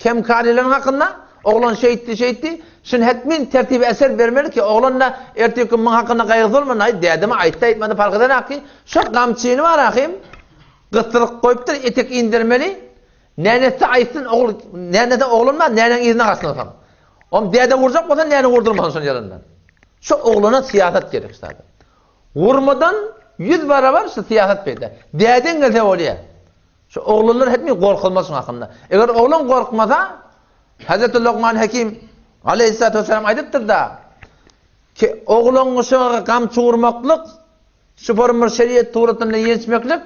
kemkarylaryň hakynda, oglan şeýtdi, şeýtdi, şuny hetmin tertibi eser bermeli ki, oglan-da ertirki gün muň hakynda gaýgysy bolman, aý, dädeme aýtdy-aýtmady parh edenak ki, şo gamçyny bar ahym, gysdyryp goýupdyr, etek indermeli, Nänesi aýtsyn ogul nänede oglan bar näneň yzyna gaçsyn onsoň. Om däde urjak bolsa näne urdurmasyn şol ýerinden. Şu oglana syýasat gerek ştada. Urmadan ýüz barabar şu syýasat peýda. Dädeň gelse bolýar. Şu oglanlar hetmi gorkuzmaz şuň hakynda. Eger oglan gorkmasa Hazreti Lokman Hekim aleyhissalatu vesselam aýdypdyr da ki oglan şoňa gamçy urmaklyk Şu form bir şeriat suratynda ýençmeklik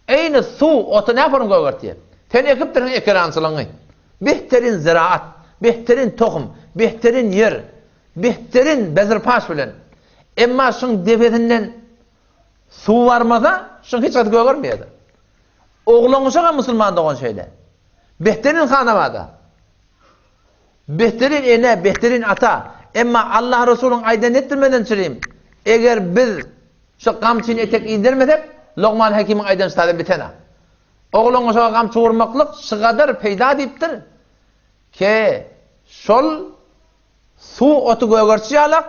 eýni suw oty nä form gögertýär. Sen ekipdirsiň ekerançylygyňy. Behterin ziraat, behterin tohum, behterin ýer, behterin bezirpaş bilen. Emma şuň depesinden suw barmasa, şuň hiç haýsy gögermeýär. Oglan-uşagam musulman dogan şeýle. Behterin hanabada. Behterin ene, behterin ata. Emma Allah Resulyň aýdan etdirmeden çürim. Eger biz. Şu gamçyny etek indermesek, Logman Hekimiň aýdan ştazy bitenok. Oglan uşaga gamçy urmaklyk şygadar peýda diýipdir. Ke şol suw oty gögerçi ýalak,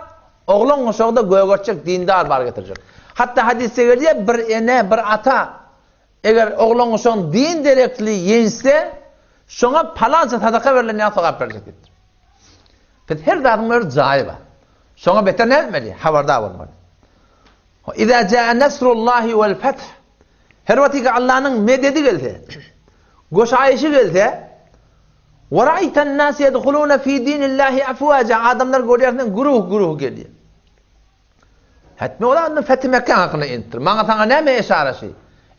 oglan uşagda gögerçek dindar bar getirjek. Hatda hadysda gelýär, bir ene, bir ata eger oglan uşagyny din derekli ýençse, şoňa palança sadaka berlen ýaly sogap berjek diýipdir. Biz her zadyň bir jaýy bar. Şoňa beter näme etmeli? Habardar bolmaly. Iza jaa nasrullahi wal fath. Her wagtyky Allanyň mededi gelse, goşaýşy gelse, we ra'aytan nas yedhuluna fi dinillahi afwaja adamlar görýärsiň güruh-güruh gelýär. Hetme ol anda Fethi Mekke hakynda inipdir. Maňa saňa näme eşaraşy?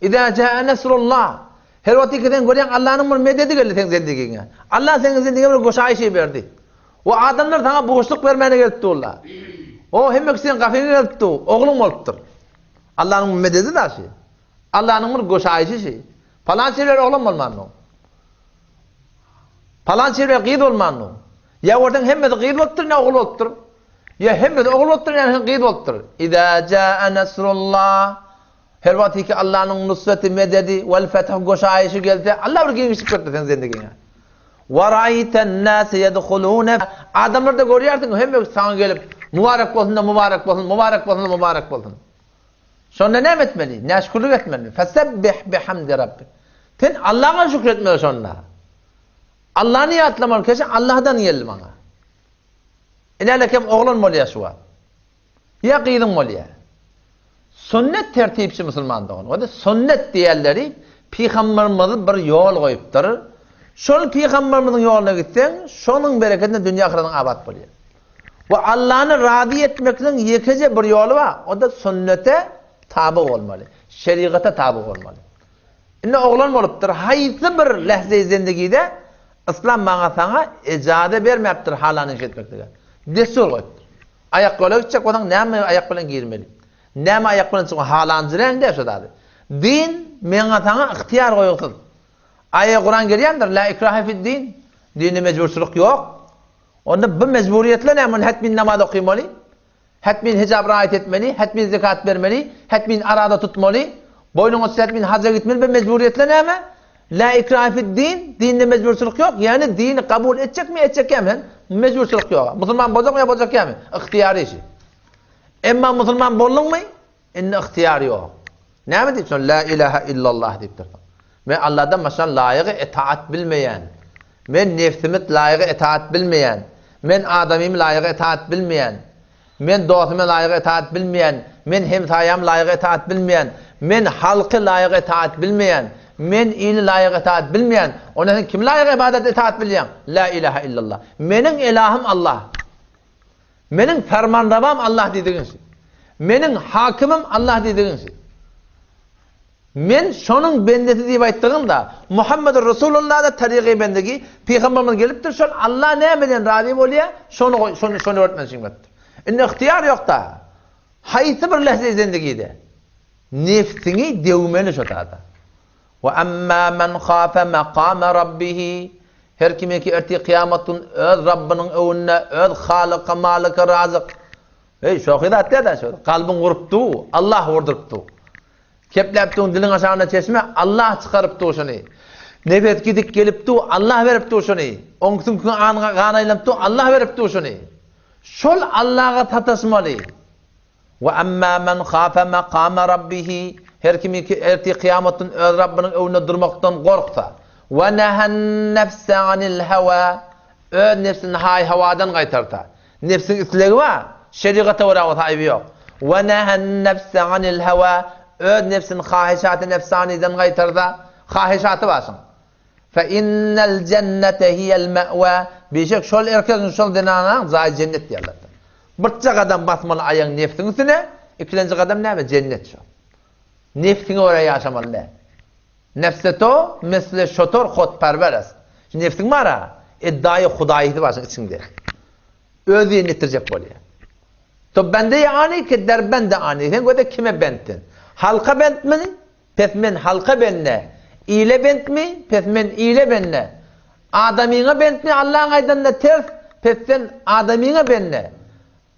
Iza jaa nasrullah. Her wagtyky sen görýäň Allanyň bir mededi geldi seň zendigiňe. Allah seň zendigiňe bir goşaýşy berdi. O adamlar saňa buşluk bermäne gelip durlar. O hemme kişi seň gapyňa gelip dur. Ogluň bolupdyr. Allanyň mededi daşy. Allanyň bir goşaýşy şi. Palan şeýle oglan bolmandy. Palan şeýle gyz bolmandy. Ýa görseň hemmesi gyz bolupdyr, ýa ogul bolupdyr. Ýa hemmesi ogul bolupdyr, ýa hem gyz bolupdyr. Iza jaa nasrullah. Her wagt ki Allanyň nusreti, mededi, wal feth goşaýşy gelse, Allah bir giňişlik beripdir seň zendigiňe. Wa ra'aytan nas yedhuluna Adamlarda görýärsiň, hemme saňa gelip, mubarek bolsun-da, mubarek bolsun, mubarek bolsun-da, mubarek bolsun. Şonda näme etmeli? Näşükürlik etmeli. Fesebbih bihamdi rabbik. Sen Allaha şükür etmeli şonda. Allany ýatlamaly, keşe Allahdan geldi maňa. Inälekem oglan bolýar şu wagt. Ýa gyzyň bolýar. Sünnet tertipçi musulman dogan. O-da sünnet diýenleri pygamberimiz bir ýol goýupdyr. Şol pygamberimiziň ýoluna gitseň, şonuň berekedine dünýä ahyretiň abat bolýar. We Allany razy etmekligiň ýekeje bir ýoly bar, o-da sünnete taby bolmaly, şerigata taby bolmaly. Indi oglan bolupdyr, haýsy bir lähzeýi zendigide yslam maňa saňa ejaze bermäpdir halan iş etmeklige. Dessur goýupdyr. Aýak ýola gitjek bolsaň näme aýak bilen girmeli? Näme aýak bilen çykmaly? Halanjyräň däl şo zady. Din meňa saňa ygtyýar goýulsyz. Aýa Kuran gelýändir, la ikrahe fid din. Dinde mejburçylyk ýok. Onda bu mejburiýetler näme? Onda hetmin namaz okymaly. Hetmin hijap raýat etmeli, hetmin zekat bermeli, hetmin arada tutmaly, boýnuňa düşse hetmin haja gitmeli, bu mejburiýetler näme? La ikrahe fid din, dinde mejburçylyk ýok, ýagny dini kabul etjekmi, etjekkämi sen? Mejburçylyk ýok. Musulman boljakmy ýa boljakkämi? Ygtyýary işi. Emma musulman bolduňmy? Indi ygtyýar ýok. Näme diýip şol la ilaha illallah diýip dursaň. Men Allahdan başga laýygy etaat bilmeýän. Men nefsimi laýygy etaat bilmeýän. Men adamymy laýygy etaat bilmeýän. Men dostumy laýygy etaat bilmeýän. Men hemsaýamy laýygy etaat bilmeýän. Men halky laýygy etaat bilmeýän. Men ili laýygy etaat bilmeýän. Onda sen kimi laýygy ybadat etaat bilýäň? La ilaha illallah. Meniň elahym Allah. Meniň fermanrewam Allah diýdigiň şu. Meniň hakymym Allah diýdigiň şu. Men şonuň bendesi diýip aýtdygyň-da, Muhammedur Resulullah-da tarygy bendegi, pygamberimiz gelipdir, şol Allah nämeden razy bolýar, şony goý, şony şony öwretmek üçin gelipdir. Indi ygtyýar ýok-da. Haýsy bir lähze zendigide nebsiňi döwmeli şo zada. Wa amma men khafa maqama rabbihi Her kimeki ertir kyýamat gün öz Rabbynyň öňünde öz Halyka, Malyka, Razyk Eý, şohy zat däl-dä şo. Kalbyň urup dur, Allah urduryp dur. Kepläp dur, diliň aşagynda çeşme, Allah çykaryp dur şuny. Nefes gidip gelip dur, Allah berip dur şuny. Oň süňküňe gan aýlanyp dur, Allah berip dur şuny. Şol Allaha sataşmaly. We amma men hafe makama rabbihi, her kim ki ertir kyýamat gün öz Rabbynyň öňünde durmakdan gorksa, we nehan nefse anil hawa, öz nebsini haý-hawadan gaýtarsa, nebsiň islegi bar, şerigata görä bolsa aýby ýok. We nehan nefse anil hawa, öz nebsini hahyşaty nefsanydan gaýtarsa, hahyşaty bar şuň. Fe innel jennete hiýel me'wa, Bişek şol erkegiň, şol zenanaň jaýy jennet diýýär Allah Taala. Birje gadam basmaly aýagyň nebsiň üstüne, ikilenji gadam näme? Jennet şo. Nebsiňe görä ýaşamaly däl. Nefse to misli şotor hotperwer est. Şu nebsiň bar-a, eddaýy hudaýysy bar şuň içiňde. Öz diýenini etdirjek bolýar. To bende-i ani ki der bende ani. Sen göze kime bent sen? Halka bentmi? Pes men halka bende, ile bentmi, pes men ile bende. Adamyňa bentmi, Allaň aýdanyna ters, pes sen adamyňa bende.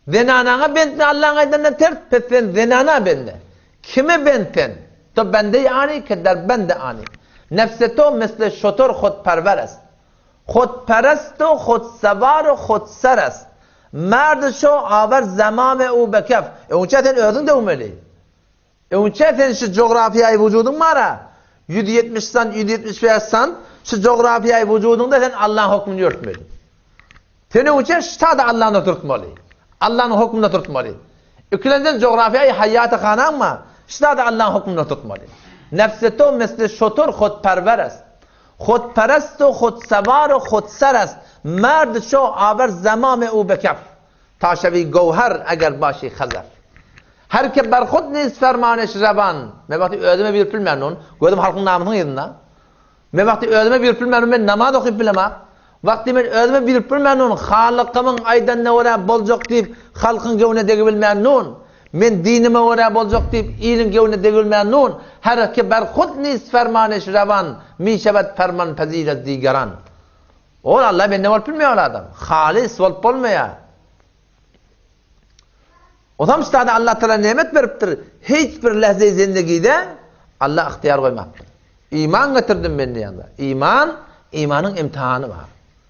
Zenanaňa bentmi Allaň aýdanyna ters, pes sen zenana bende. Kime bent sen? To bende-i ani ke der bende ani. Nefse to misle şotor hutperwer est. Hutperest u hutsewar u hutser est. Merd şo awer zemame u be kef. Öňçä sen özüň döwmeli. Öňçä sen şu jografiýaýy wujudyň bar-a, 170 sant, 175 sant, şu jografiýaýy wujudyňda sen Allaň hökmüni ýörtmeli. Sen öňçä şu sada Allany oturtmaly. Allanyň hökmüni oturtmaly. Ikilenjen jografiýaýy haýýaty hanaň bar, şu sada Allaň hökmüni oturtmaly. Nefse to misli şotur hutperwer est. Hutperest u hutsewar u hutser est. Merd şo awer zemame u be kef. Ta şewi gowher eger başy hazef. Her ke berhut nist fermaneş rewan. Men wagty özüme birip bilmän nun. Gözüm halkyň namysynyň yzynda. Men wagty özüme birip bilmän nun, men namaz okyp bilemok. Wagty men özüme birip bilmän nun, Halykymyň aýdanyna görä boljak diýip, halkyň göwnüne degibilmän nun. Men dinime görä boljak diýip, iliň göwnüne degibilmän nun. Her ke berhut nist fermaneş rewan, mişewed ferman pezir ez digeran. Ol Alla bende bolup bilmeýär ol adam. Halys bolup bolmaýar. Ozam ştada Allah Taala nemet beripdir. Hiç bir lehze zindegide Alla ygtyýar goýmapdyr. Iman getirdim men diýende. Iman, imanyň imtihany bar.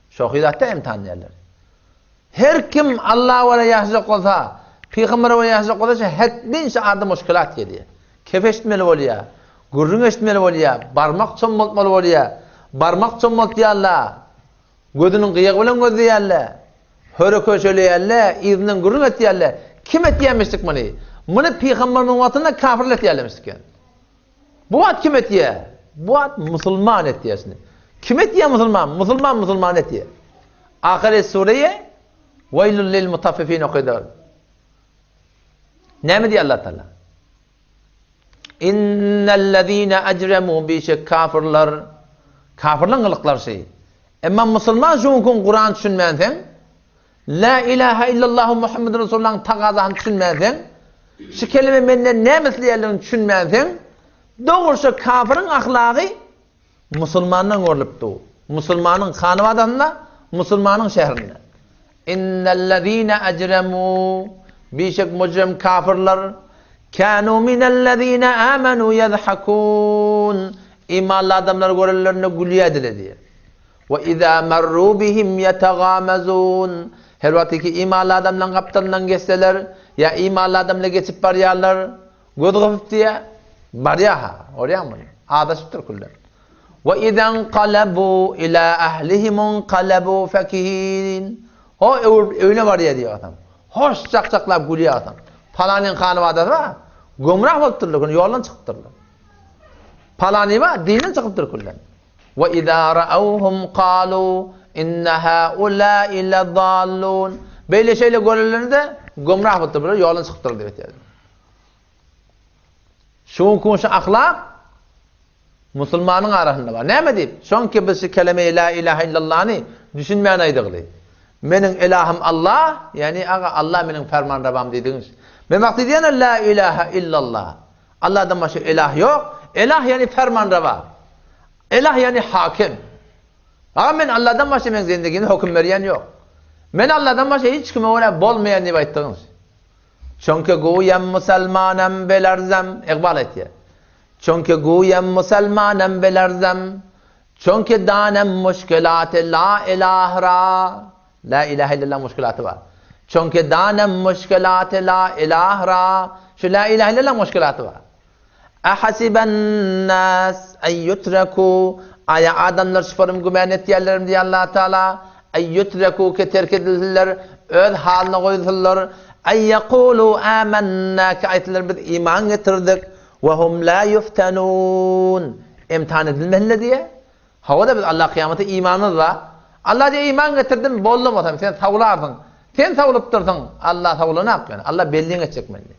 Şohy zatda imtihan diýerler. Her kim Alla görä ýaşajak bolsa, pygambere görä ýaşajak bolsa, şu hetmin şu arda muşkilat gelýär. Kef eşitmeli bolýar, gürrüň eşitmeli bolýar, barmak çommaltmaly bolýar. Barmak çommaltýarlar, gözüniň gyýagy bilen gözleýärler, höre-köşeleýärler, yzyndan gürrüň etýärler. Kim etýärmişdik muny? Muny pygamberimiziň wagtynda kafirler etýärlermişdik. Bu wagt kim etýär? Bu wagt musulman etýär şuny. Kim etýär musulman? Musulman musulman etýär. Ahyry sureýe Weýlül lil mutaffifin okaýdyr. Näme diýýär Allah Taala? Innellezine ecremu bişek kafirler kafirleň gylyklary şeý. Emma musulman şu gün Kuran düşünmänseň, La ilahe illallahu Muhammedun Resulullahyň tagazasyny düşünmänseň, şu kelime menden näme isleýänligini düşünmänseň, dogry şu kafiriň ahlagy Musulmandan görlüp dur. Musulmanyň hanabadasynda, musulmanyň şäherinde. Innellezine ecremu bişek mujrim kafirler kanu minellezine amenu yezhakun imanly adamlar görenlerinde gülýärdiler diýýär. We iza marru bihim yetagamazun her wagtky imanly adamlaryň gapdalyndan geçseler ýa imanly adamlar geçip barýarlar Göz gysyp diýýär, barýar-ha, görýäňmi muny? Azaşypdyr külden. We izenqalebu ila ahlihimunqalebu fekihin. Ho öwrüp öýüne barýar diýýär adam. Hoş çak-çaklap gülýär adam. Palanyň hanabadasy bar, gümrah bolupdyrlar, gün ýoldan çykypdyrlar. Palany bar, dinden çykypdyr külden. We iza ra'awhum qalu inna haula'i ladallun. Beýle şeýle görenlerinde gümrah bolupdyr, bular ýoldan çykypdyr diýip aýtýar. Şu günki şu ahlak musulmanyň arasynda bar. Näme diýip? Şoňki biz şu keleme-i la ilahe illallany düşünmän aýdygly. Meniň ilahym Allah, ýagny aga Allah meniň fermanrewam diýdigiň. Men wagty diýen la ilahe illallah. Allahdan başga ilah ýok. Ilah ýagny fermanrewa. Ilah ýagny hakim. Aga men Allahdan başga meň zendigime höküm berýän ýok. Men Allahdan başga hiç kime görä bolmaýan diýip aýtdygyň. Çünki guýam musalmanam belarzam, Iqbal aýtýar. Çünki guýam musalmanam belarzam, Çünki danem muşkilaty la ilahra. La ilahe illallah muşkilaty bar. Çünki danem muşkilaty la ilahra. Şu la ilahe illallah muşkilaty bar. Ehasiben-nas en yutreku, Aýa adamlar şufarym gümän etýärlermi diýýär Allah Taala, en yutreku ki terk edilsinler, öz halyna goýulsynlar, en yekulu amennä ki aýtsynlar biz iman getirdik, we hum la yuftenun, imtihan edilmesinler diýýär. Hawa-da biz Allah kyýamata imanymyz bar. Allah diýýär iman getirdim, boldum otam sen sawlarsyň. Sen sawlupdyrsyň, Allah sawlanak ýöne. Allah belliň etjek meni.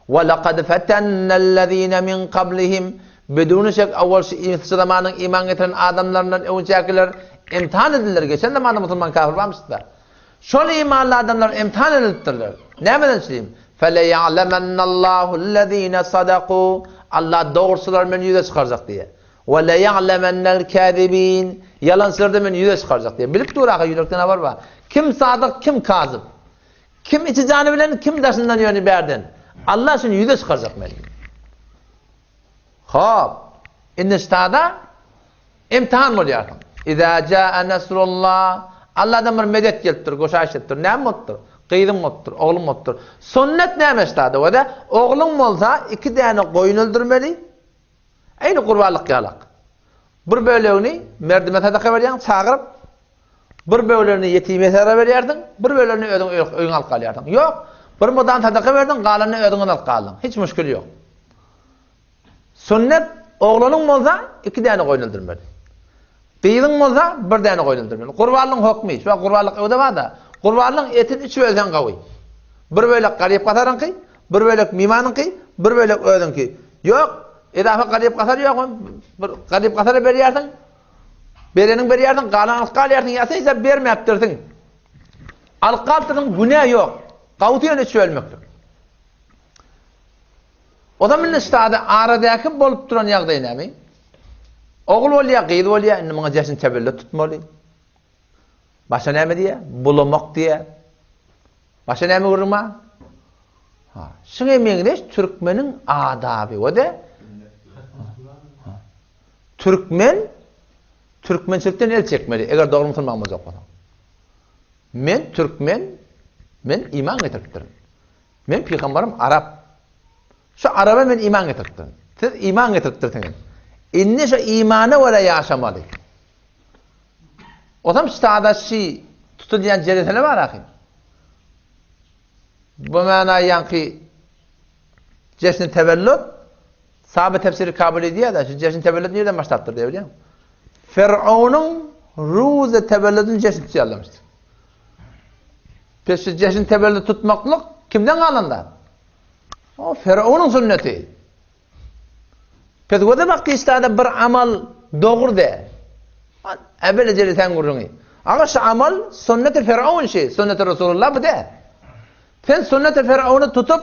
Ve lekad fetennellezine min kablihim Biduni şek awwal şu şu zamanyň iman getiren adamlaryndan öňçäkiler imtihan edildiler. Geçen zamanda musulman kafir barmyşdy-da. Şol imanly adamlar imtihan edilipdirler. Nämeden üçin? Feleýa'lemennallahüllezine sadaku Allah dogruçylary men ýüze çykarjak diýýär. Ve leýa'lemennel kâzibin Ýalançylary da men ýüze çykarjak diýýär. Bilip dur aha ýürekden habar bar. Kim sadyk, kim kazyp. Kim içi jany bilen, kim daşyndan ýöne bärden. Allah şuny ýüze çykarjak men. Hop. Indi ştada imtihan bolýarsyň. Iza jaa nasrullah. Allahdan bir medet gelipdir, goşaýyş edipdir. Näme bolupdyr? Gyzyň bolupdyr, ogluň bolupdyr. Sünnet näme ştada? Wada ogluň bolsa iki däne goýun öldürmeli. Eýni gurbanlyk ýalak. Bir bölegini merdime sadaka berýäň, çagyryp, bir bölegini ýetime sadaka berýärsiň, bir bölegini özüň öýüňe alyp galýarsyň. Ýok, bir mudany sadaka berdiň, galanyny özüňe alyp galdyň. Hiç müşgil ýok. Sünnet oglanyň bolsa iki däne goýun öldürmeli. Gyzyň bolsa bir däne goýun öldürmeli. Gurbanlygyň hökmi, şu wagt gurbanlyk öwde bar-da. Gurbanlygyň etini üç bölseň gawy. Bir bölek garyp-gasaryňky, bir bölek mimanyňky, bir bölek özüňki. Ýok, edafa garyp-gasar ýok, bir garyp-gasara berýärsiň. Bereniň berýärsiň, galan alyp galýarsyň, ýa sen ise bermäpdirsiň. Alyp galypdyrsyň, günä ýok. Gawusy ýöne üç bölmeklik. O zaman indi ştada aradäki bolup duran ýagdaý näme? Ogul bolýar, gyz bolýar, indi muňa jeşn tebellet tutmaly. Başa näme diýýär? Bulamak diýýär. Başa näme gürrüň bar? Ha, şuňa meňzeş türkmeniň adaby we de türkmen türkmençilikden el çekmeli, eger dogry musulman boljak bolsaň. Men türkmen, men iman getiripdirin. Men pygamberim arap. Şu araba men iman getiripdirin. Siz iman getiripdirsiňiz. Indi şu imana görä ýaşamaly. Osam ştada şi tutulýan jeresele bar ahy. Bu mana ýaňky jeşni tewellüt sahabe tefsiri kabul edýär-de, şu jeşni tewellüt nirden başlapdyr diýip bilýäňmi? Firaunyň ruzy tewellüdini jeşn tutýarlarmyş. Pes şu jeşn tewellüt tutmaklyk kimden galan zat? O Firaunyň sünneti. Pes göze bak işlerde bir amal dogry de. Evvel eceli sen gürrüňi. Aga şu amal sünneti Firavun şi, sünneti Resulullah bu de. Sen sünneti Firavunu tutup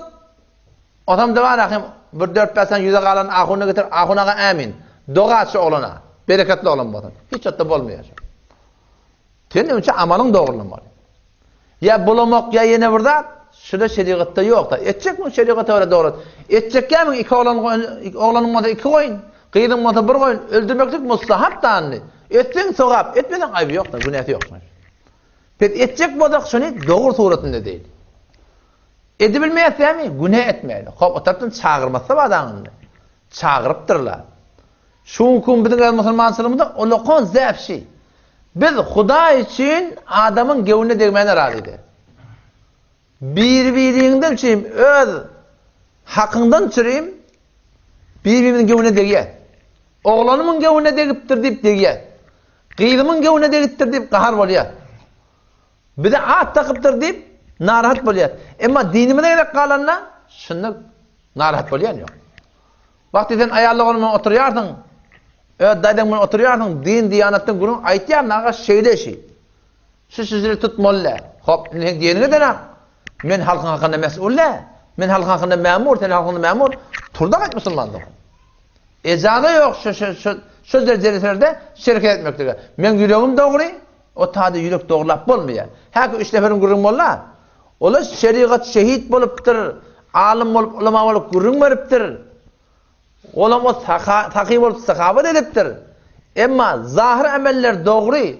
Osam da bar ahim bir 4-5 sany ýüze galan ahuny getir, ahun aga ämin. Doga şu oglana. Bereketli oglan bolsun. Hiç otda bolmaýar. Sen öňçe amalyň dogrulamaly. Ýa bulamak ýa ýene bir zat, şuda şerigatda ýok-da. Etjekmiň şerigata görä dogry. Etjekkämiň iki oglan oglanyň bolsa iki goýun, gyzyň bolsa bir goýun öldürmeklik mustahap dandy. Etseň sogap, etmeseň aýby ýok-da, günäsi ýok. Pes etjek bolsak şuny dogry suratynda edeýli. Edibilmeýäs dämi? Günä etmäýli. Hop, o tarapdan çagyrmasa badaňyny. Çagyrypdyrlar. Şu günki gün biziň öz musulmançylygymyzda ulakon zäp şi. Biz Hudaý üçin adamyň göwnüne degmäne razy däl. Bir-biriňden üçin öz hakyňdan çürim bir-birimiziň göwnüne degýär. Oglanymyň göwnüne degipdir diýip degýär. Gyzymyň göwnüne degipdir diýip gahar bolýar. Bize at dakypdyr diýip narahat bolýar. Emma dinimize gezek galanda şunda narahat bolýan ýok. Wagty sen aýal dogan bilen oturýarsyň, öz daýzaň bilen oturýarsyň, din diýanatdan gürrüň aýtýaryn aga şeýle şi. Şu şijiri tutmaly däl. Hop, indi sen diýeniňe denak. Men halkyň hakynda mes'ul däl. Men halkyň hakynda mämur, sen halkyň hakynda mämur. Tur-da gaýt musulman dogan. Ejaza ýok şu şu şu şu derjelerde şereket etmeklige. Meň ýüregim dogry, o tada ýürek dogrulap bolmaýar. Häki üç neferiň gürrüň boldy. Olar şerigat şehit bolupdyr, alym bolup, ulama bolup gürrüň beripdir. Olam o sahy bolup sahabat edipdir. Emma zahyr emeller dogry,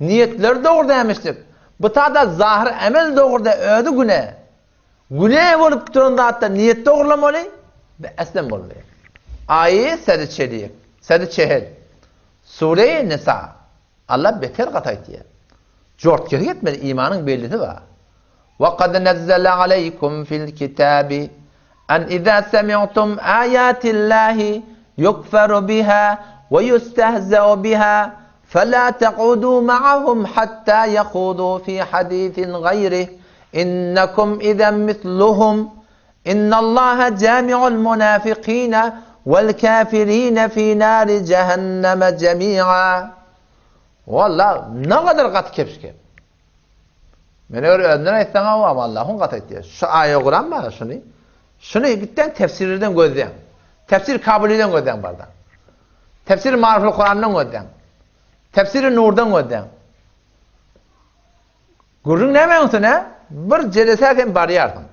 niýetler dogry dämişdik. Bu tada zahyr emel dogry dä, özi güne. Güne bolup duran zatda niýet dogrulamaly, bu eslem bolmaýar. Aýy sedi çelik, sedi çehel. Sure-i Nisa. Allah beter gaty aýtýar. Jort kesik etmeli imanyň bellisi bar. Wa kad nazzala aleýkum fil kitabi an iza semi'tum ayatillahi yukfaru biha we yustehza'u biha fela taq'udu ma'ahum hatta yahudu fi hadisin gaýrih innakum izen misluhum innallaha jami'ul munafikina wal kafirina fi nari jehenneme jemi'a. Walla ne kadar gaty kepşke. Men eger özünden aýtsaň awa Allahun gaty aýtýar. Şu aýa Kuran bar şuny. Şuny gitden tefsirlerden gözleň. Tefsir Kabuliden gözleň barda. Tefsir Mariful Kurandan gözleň. Tefsiri Nurdan gözleň. Gürrüň näme üstüne? bir jelesä sen barýarsyň.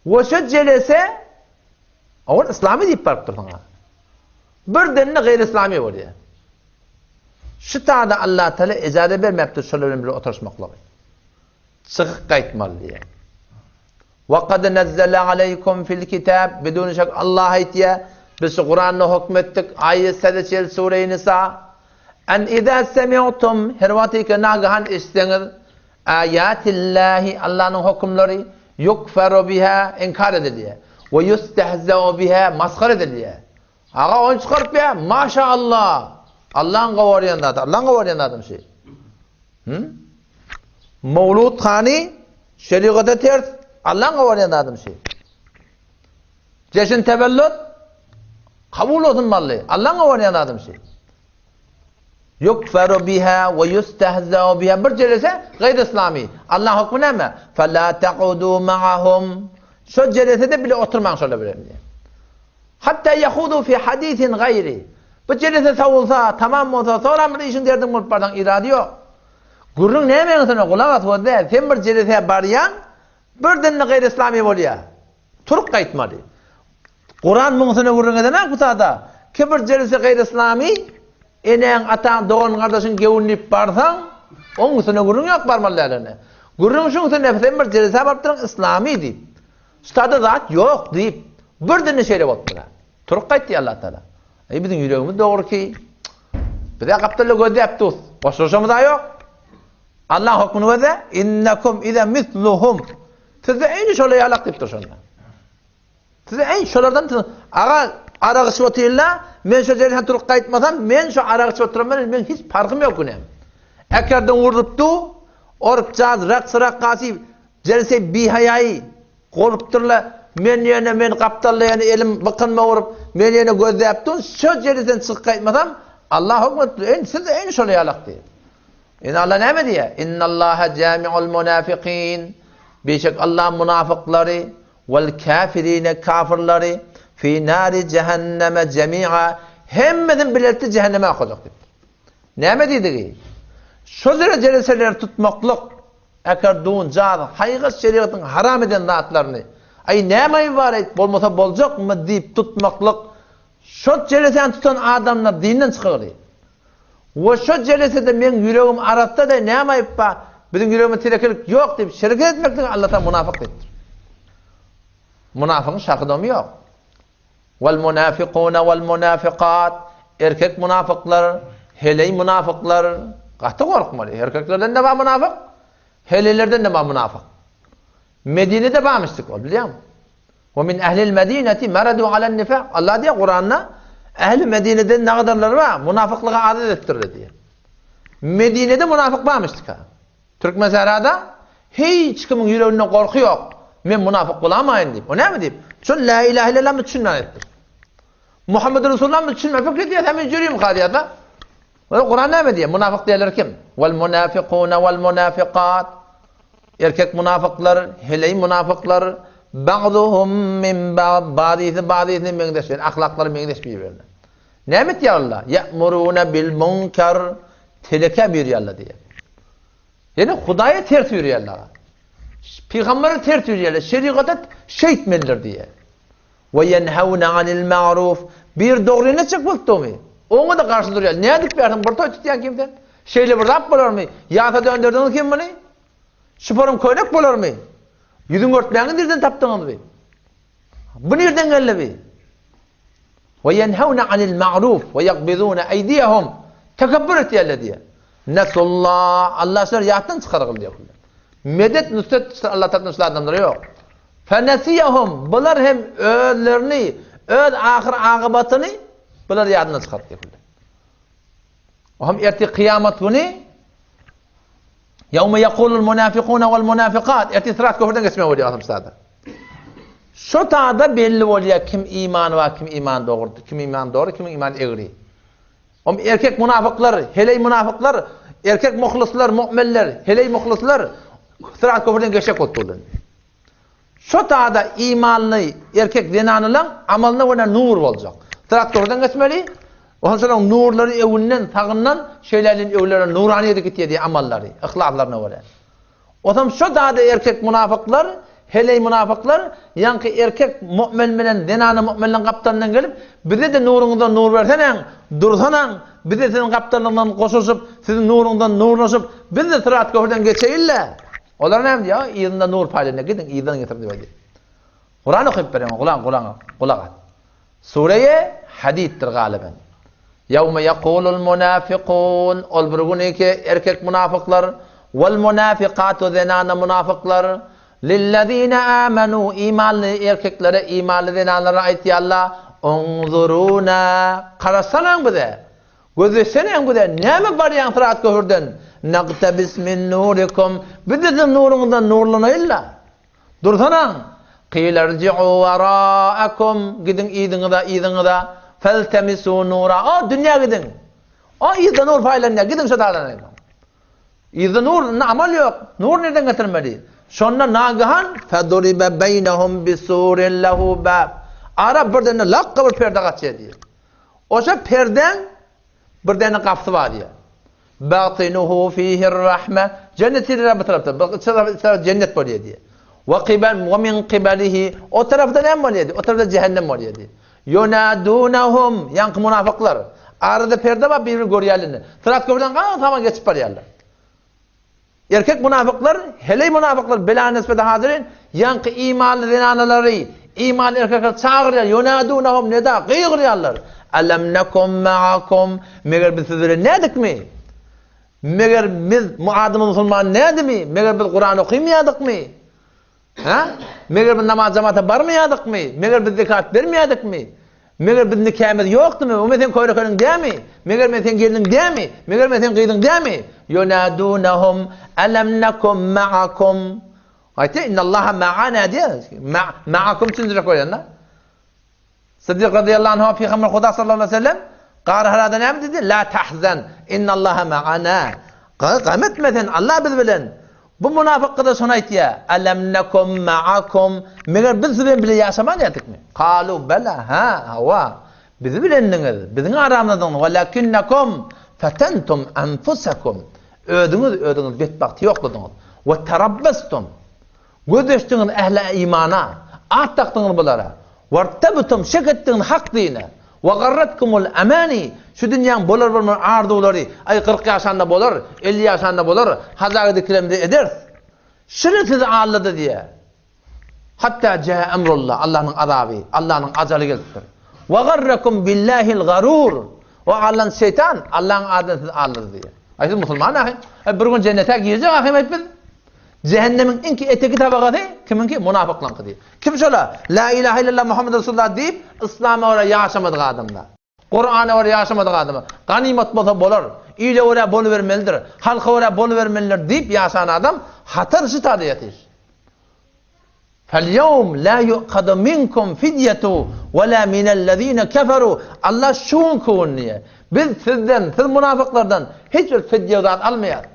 We şo jelese owal yslamy diýip baryp dursuň. Birden-de gaýry yslamy bolýar. Şu tada Allah Teala ejaza bermäpdir şolar bilen bile oturyşmaklygy. Çykyp gaýtmaly diýýär. Wa kad nazzala aleýkum fil kitab bidun şek Allah aýtýar, biz şu Kuranda hukm etdik, aýat 87 sure Nisa. En iza semi'tum her wagtyky nagahan eşitseňiz aýatillahi Allahnyň hukmlary yukfaru biha inkar edilýär. We yustehza'u biha masgara edilýär. Aga ony çykaryp ýa, maşa Allah. Allaň gowarýan zady, Allaň gowarýan zadymy şi? Hü? Mowlud hany şerigata ters, Allaň gowarýan zadymy şi? Jeşin tewellud kabul olsun mally, Allaň gowarýan zadymy şi? Yukferu biha we yustehza'u biha bir jelese gaýry islami. Allaň hukmy näme? Fela taqudu ma'ahum. Şo jelesede bile oturmaň şolar bilen. Hatta yahudu fi hadisin gaýri. Bu jelese sowulsa, tamam bolsa, soňra bir işiň derdiň bolup barsaň irady ýok. Gürrüň nämäň üstüne gulak as gözle. Sen bir jelesä barýaň, birden-de gaýry islami bolýar. Turup gaýtmaly. Kuran muň üstüne gürrüň edenak bu sada. Ki bir jelese gaýry islami, eneň, ataň, dogan gardaşyň gewün diýip barsaň, oň üstüne gürrüň ýok barmaly däldigine. Gürrüň şuň üstüne sen bir jelesä barypdyryň islami diýip. Stada zat ýok diýip, birden-de şeýle bolupdyr. Turup gaýtdy Allah Taala. Eý biziň ýüregimiz dogry ki, bize gapdalda gözläp dur. Goşulyşamyz-a ýok. Allah hukmuny gözle. Innekum ize misluhum. Sizde eýni şolar ýalak diýipdir şonda. Siz eý şolardan aga arak içip otyrlar, men şo ýerden turup gaýtmasam, men şo arak içip oturan bilen men hiç parhym ýok günem. Ekerden urupdy, orup jaz, raks rakkasy, jelse bihaýaýy bolupdyrlar. Men ýene men gapdalda ýene elim bykynma urup, men ýene gözläp dur, şo ýerden çykyp gaýtmasam, Allah hökm etdi, eý siz eý şolar ýalak diýip. Indi Allah näme diýýär? Innallaha jami'ul munafikin. Beşek Allah munafyklary Wal kafirine kafyrlary fi nari jehenneme jemi'a hemmesini bilelikde jehenneme okajak diýipdir. Näme diýdigi? Şo derejeli tutmaklyk, eker dun, jaz, haýgyş şerigatyň haram eden zatlaryny, aý näme aýby bar aýt, bolmasa boljakmy diýip tutmaklyk, şo jelesäni tutan adamlar dinden çykygly. We şo jelesede meň ýüregim arassa-da näme aýyp bar, biziň ýüregimizde telekelik ýok diýip şereket etmeklige Allah Taala munafyk diýipdir. Munafygyň şahy-domy ýok. Wal munafikuna wal munafikat erkek munafyklar, heleý munafyklar gaty gorkmaly. Erkeklerden-de bar munafyk, heleýlerden-de bar munafyk. Medinede barmyşdyk ol, bilýäňmi? We min ehlil medineti meradu alen nifak. Allah diýýär Kuranda, ähli Medineden nagadarlary bar, munafyklyga adat edipdirler diýýär. Medinede munafyk barmyşdyka. Türkmen sährada hiç kimiň ýüreginde gorky ýok. Men munafyk bolamaýyn diýip. O näme diýip? Şol la ilahe illallah düşünmän etdir. Muhammed Resulullah düşünmän pikir edýär, men jürim galýar-da. Ol Kuran näme diýýär? Munafyk diýenler kim? Wal munafiquna wal munafiqat. Erkek munafyklar, heleý munafyklar, ba'duhum min ba'd, bazysy bazysyna meňzeş, ýagny ahlaklary meňzeş bir-birine. Näme etýär Allah? Ya'muruna bil munkar, telekä buýurýarlar diýýär. Ýagny Hudaýa ters ýürýärler. Pygambere ters ýürýärler, şerigata şeýtmelidir diýýär. We ýenhewne anil ma'ruf. Bir dogryny etjek bolupdymy? Oňa-da garşy durýar. Nädip bersiň, bir toý tutýan kim sen? Şeýle bir zat bolarmy? Ýasa dönderdiňiz kim muny? Şuparyň köýnek bolarmy? Ýüzüň örtmäňi nirden tapdyňyz bi? Bu nirden geldi bi? We ýenhewne anil ma'ruf we ýakbizune eýdiýehum. Tekebbür etýärler diýýär. Nesullah, Allah şulary ýatdan çykargyl diýýär. Medet, nusret Allah tarapyndan şul adamlara ýok. Fenesiyehum, bular hem özlerini, öz ahyr agybatyny bular ýadyndan çykaryp döküldi. O hem ertir kyýamat güni Ýawme ýakulul munafikuna wal munafikat ertir sırat köprüden geçmek bolýar adam sada. Şo tada belli bolýar kim imany bar, kim iman dogry, kim iman dogry, kim iman egri. Om erkek munafyklar, heleý munafyklar, erkek muhlisler, mu'minler, heleý muhlisler sırat köprüden geçjek bolup durlar. Şo tada imanly erkek zenanylaň amalyna görä nur boljak. Syrat köprüden geçmeli. Onsoň şolaň nurlary öňünden, sagyndan şeýle elin öwlere nurany edip gitýär diýýär amallary, yhlaslaryna görä. Osam şo zada erkek munafyklar, heleý munafyklar, ýaňky erkek mu'min bilen zenana mu'minleň gapdalyndan gelip, bize-de nuruňyzdan nur berseneň, dursanaň, biz-de siziň gapdalyňyzdan goşulyşyp, siziň nuruňyzdan nurlaşyp, biz-de syrat köprüden geçeýin-le. Olar näme diýýär? Yzynda nur paýlanýar, gidiň yzdan getiriň diýip aýdýar. Kuran okyp bereň, gulaň, gulaňa, gulak as. Sureýe Hadiddir galyban. Ýewme ýekulul munafikun, ol bir günüki erkek munafyklar, wal munafikatu zenana munafyklar, lillezine amenu imanly erkeklere, imanly zenanlara aýtýarlar, Unzuruna, garaşsanaň bize, gözleşseneň bize, näme barýaň syrat köpürden, nagtabis min nurikum, biz-de siziň nuruňyzdan nurlanaýyn-la. Dursanaň! Qila irji'u wara'akum, gidiň yzyňyza, yzyňyza, feltemisu nura, o dünýä gidiň! O yzda nur paýlanýar, gidiň şo taýdan aýdyň. Yzda nur, indi amal ýok, nur nirden getirmeli? Şonda nagihan feduribe beýnehum bisurin lehu bab. Ara birden lakga bir perde gaçýar diýýär. Oşa perdäň Bir däne gapysy bar diýýär. Batynuhu fihir-rahme. Jennet ýeri bu tarapda. Bu iç tarapy, iç tarapy jennet bolýar diýýär. Wa qibal wa min qibalihi. O tarapda näme bolýar diýýär. O tarapda jähennem bolýar diýýär. Yunadunahum, ýaňky munafyklar. Arada perde bar, bir-birini görýärler indi. Syrat köprüden gaň-gaň geçip barýarlar. Erkek munafyklar, heleý munafyklar bela nisbete hazirin, ýaňky imanly zenanalary, imanly erkekleri çagyrýar, ýunadunahum nida, gygyrýarlar. Alam nakum ma'akum, meger biz siz bilen nädikmi? Meger biz mu adymyz musulman nädimi? Meger biz Kuran okymýadykmy? Hä? Meger biz namaz jamata barmaýadykmy? Meger biz zekat bermeýädikmi? Meger biz nikämiz ýokdumy? O men seň köýnekeniň dämi? Meger men seň gelniň dämi? Meger men seň gyzyň dämi? Ýunadunahum alam nakum ma'akum. Aýtdy, innallaha ma'ana diýýär. Ma'akum düşündirjek bolýan-da. Siddik razyýallahu anhu Pygamber Huda sallallahu aleyhi ve sellem Gar Harada näme diýdi? La tahzan, innallaha ma'ana. Gam etme sen, Allah biz bilen. Bu munafyk gyza şony aýtýar. Alam nakum ma'akum. Meger biz siz bilen bile ýaşaman ýatykmy? Kalu bela, ha, hawa. Bizi bilendiňiz, biziň aramyzdadyňyz. Walakinnakum fatantum anfusakum. Özüňiz özüňiz betbagty ýokladyňyz. Wa tarabbastum. Göz açdyňyz ähli imana, at dakdyňyz bulara. Wartabtum, şek etdiňiz hak dine. Wa garratkumul amani, şu dünýäň bolar-bolmaz arzuwlary, aý 40 ýaşanda bolar, 50 ýaşanda bolar, hajaga dikilemde ederis. Şuny sizi aldady diýýär. Hatda jaa emrullah, Allanyň azaby, Allanyň ajaly gelipdir. Wa garrakum billahil garur. O allan şeýtan, Allanyň adyna sizi aldady diýýär. Aý siz musulman ahy. Aý bir gün jennete girjek ahy biz. Jähennemiň iňki eteki tabagasy kimiňki? Munafyklaňky diýip. Kim şola? La ilahe illallah Muhammed Resulullah diýip, yslama görä ýaşamadyk adamlar. Kurana görä ýaşamadyk adamlar. Ganymat bolsa bolar, ile görä bolubermelidir, halka görä bolubermelidir diýip ýaşan adam hatar şu tada ýatyr. Fel-ýewm la yu'khadu minkum fidýetu we la minellezine keferu Allah şu günki gün diýýär. Biz sizden, siz munafyklardan hiç bir fidýe zat almaýarys.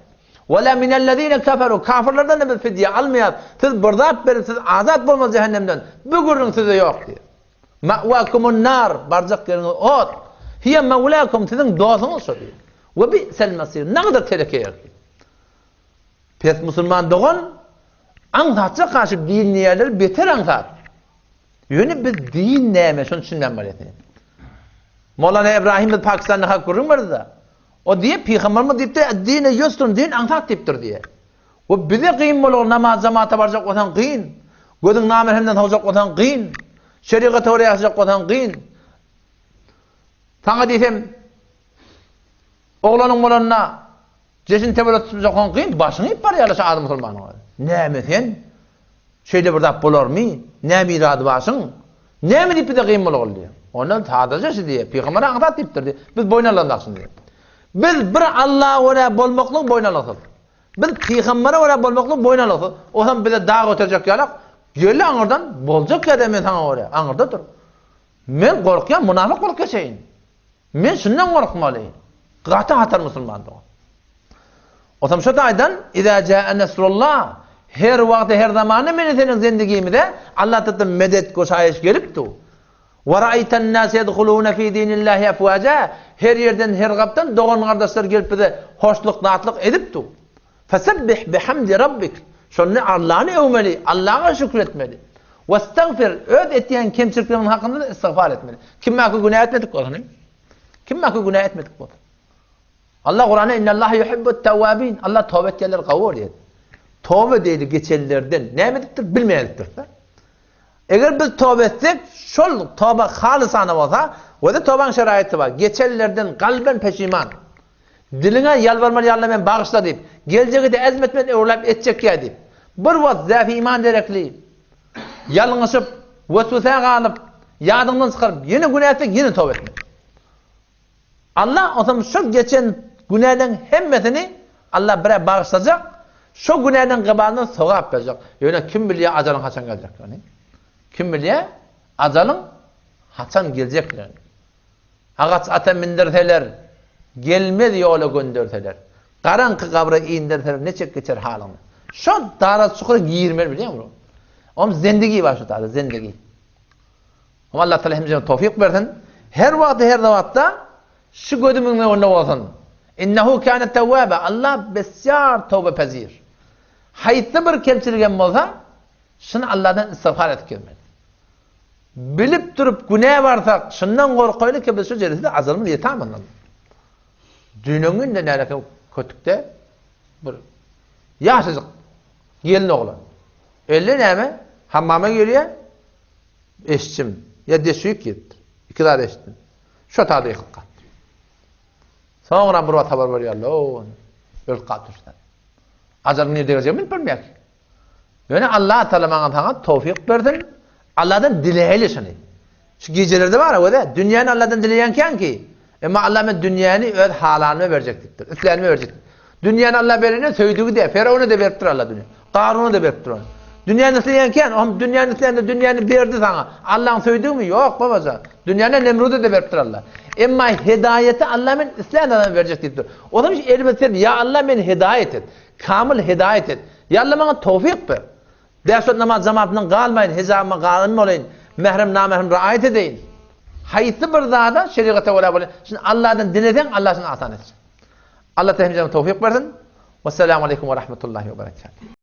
We la minellezine keferu kafirlerden-de biz fidýe almaýarys. Siz bir zat berip siz azat bolmaz jähennemden. Bu gürrüň size ýok diýýär. Ma'wakumun nar barjak ýeriňiz ot. Hiýe mawlakum siziň dostuňyz şo diýýär. We bi'sel masir nagadyr teleke ýer diýýär. Pes musulman dogan aňsatja garşy din diýýärler beter aňsat. Ýöne biz din näme şony düşünmän bolýas. Molana Ibrahim biz Pakistanda hak gürrüň berdi-de. O diýip pygamberimiz diýipdir, dine ýusrun din aňsat diýipdir diýe. We bize gyn bolar namaz jamaata barjak bolsaň gyn. Gözüň namerhemden sowjak bolsaň gyn. Şerigata görä ýaşajak bolsaň gyn. Saňa diýsem oglanyň bolanda Jeşin tebele tutmajakan kyn, başyňy iýip barýarlar şu ady musulmanyň özi. Näme sen? Şeýle bir zat bolarmy? Näme irady başyň? Näme diýip bize kyn bolagly diýýär. Ondan sadaja şu diýýär. Pygamber aňsat diýipdir diýýär. Biz boýun alandak şuny diýýär. Biz bir Allaha görä bolmaklygy boýun alaksyz. Biz pygambere görä bolmaklygy boýun alaksyz. Osam bize dag göterjek ýalak, gel aňyrdan boljak ýerde men saňa görä, aňyrda dur. Men gorkýan munafyk bolup geçeýin. Men şundan gorkmaly. Gaty hatar musulman dogan. Otam şo taýdan Iza jaa nasrullah her wagty her zamanda meni seniň zendigimize Allah tarapdan medet goşaýyş gelipdi. Wa ra'aytan nas yedhuluna fi dinillahi afwaja her ýerden her gapdan dogan gardaşlar gelip bize hoşluk zatlyk edipdi. Fesebbih bihamdi rabbik. Şonda Allany öwmeli, Allaga şükür etmeli. Westagfir, öz etýän kemçilikleriň hakynda-da istigfar etmeli. Kim mäki günä etmedik bolsun? Kim mäki günä etmedik bolsun? Allah Kuranda innallaha yuhibbut tawwabin. Allah toba etýänleri gowy görýär. Toba diýdi geçenlerden näme edipdir bilmeýän edipdir. Eger biz toba etsek, şol toba halysana bolsa, we-de tobaň şeraýaty bar. Geçenlerden kalben peşiman. Diliňe ýalbarmaly ýa Alla meni bagyşla diýip, geljege-de ezm etmän öwrüläp etjek ýa diýip. Bir wagt zäfi iman derekli ýalňyşyp, weswesä galyp, ýadyňdan çykaryp, ýene günä etseň, ýene toba etmeli. Allah onsoň şol geçen günäleň hemmesini Allah birä bagyşlajak, şo günäleň gabalyndan sogap berjek. Ýöne kim bilýär ajalyň haçan geljekdigini? Kim bilýär ajalyň haçan geljekdigini? Agaç ata mindirseler, gelmez ýola gönderseler, garaňky gabra inderseler neçek geçer halyňdan? Şo dara çukura girmeli bilýäňmi? Oň zendigi bar şu dara, zendigi. Oňa Allah Taala hemmämize towfyk bersin. Her wagtda her wagtda şu gözümiň öňünde bolsun. Innehu kana tawwaba. Allah besýar towbe pezir. Haýsy bir kemçilik hem bolsa, şuny Allahdan istigfar edip gelmeli. Bilip durup günä barsak, şundan gorkaýly ki biz şu jeresinde ajalymyz ýeter mundan. Düýnüň günde näreke kötükde bir ýaşajyk gelin oglan. Elle näme? Hammama girýär. Eşitdim. Ýa deşik ýetdi. Iki zat eşitdim. Şo tada ýykyp galypdyr. Soňra bir wagt habar berýärler, o, ölüp galypdyr şu Ajalyň nirde geljegini bilip bilmeýär. Ýöne Allah Taala maňa saňa towfyk bersin. Allahdan dileýeli şuny. Şu gijelerde bar öze, dünýäni Allahdan dileýän kän ki. Emma Allah men dünýäni öz halanyma berjek diýipdir. Islänime berjek. Dünýäni Allah berende söýdügi de, Firawuna da beripdir Allah dünýä. Karuna da beripdir ony. Dünýäni isleýän kän, ohm dünýäni islände dünýäni berdi saňa. Allaň söýdügimi? Ýok babajan. Dünýäni Nemruda da beripdir Allah. Emma hidaýeti Allah men islän adama berjek diýipdir. O zaman elimizi serip, ýa Allah meni hidaýet et. Kamyl hidaýet et. Ýa Allah maňa towfyk ber. Bäş wagt namaz jamaatyndan galmaýyn, hijabyma gaýym bolaýyn, mährem namährem raýat edeýin. Haýsy bir zada şerigata görä bolaýyn. Şuny Allahdan dileseň, Allah şuny asan etjek. Allah hemmämize towfyk bersin. Wessalamu aleýkum we rahmetullahi we berekatuh.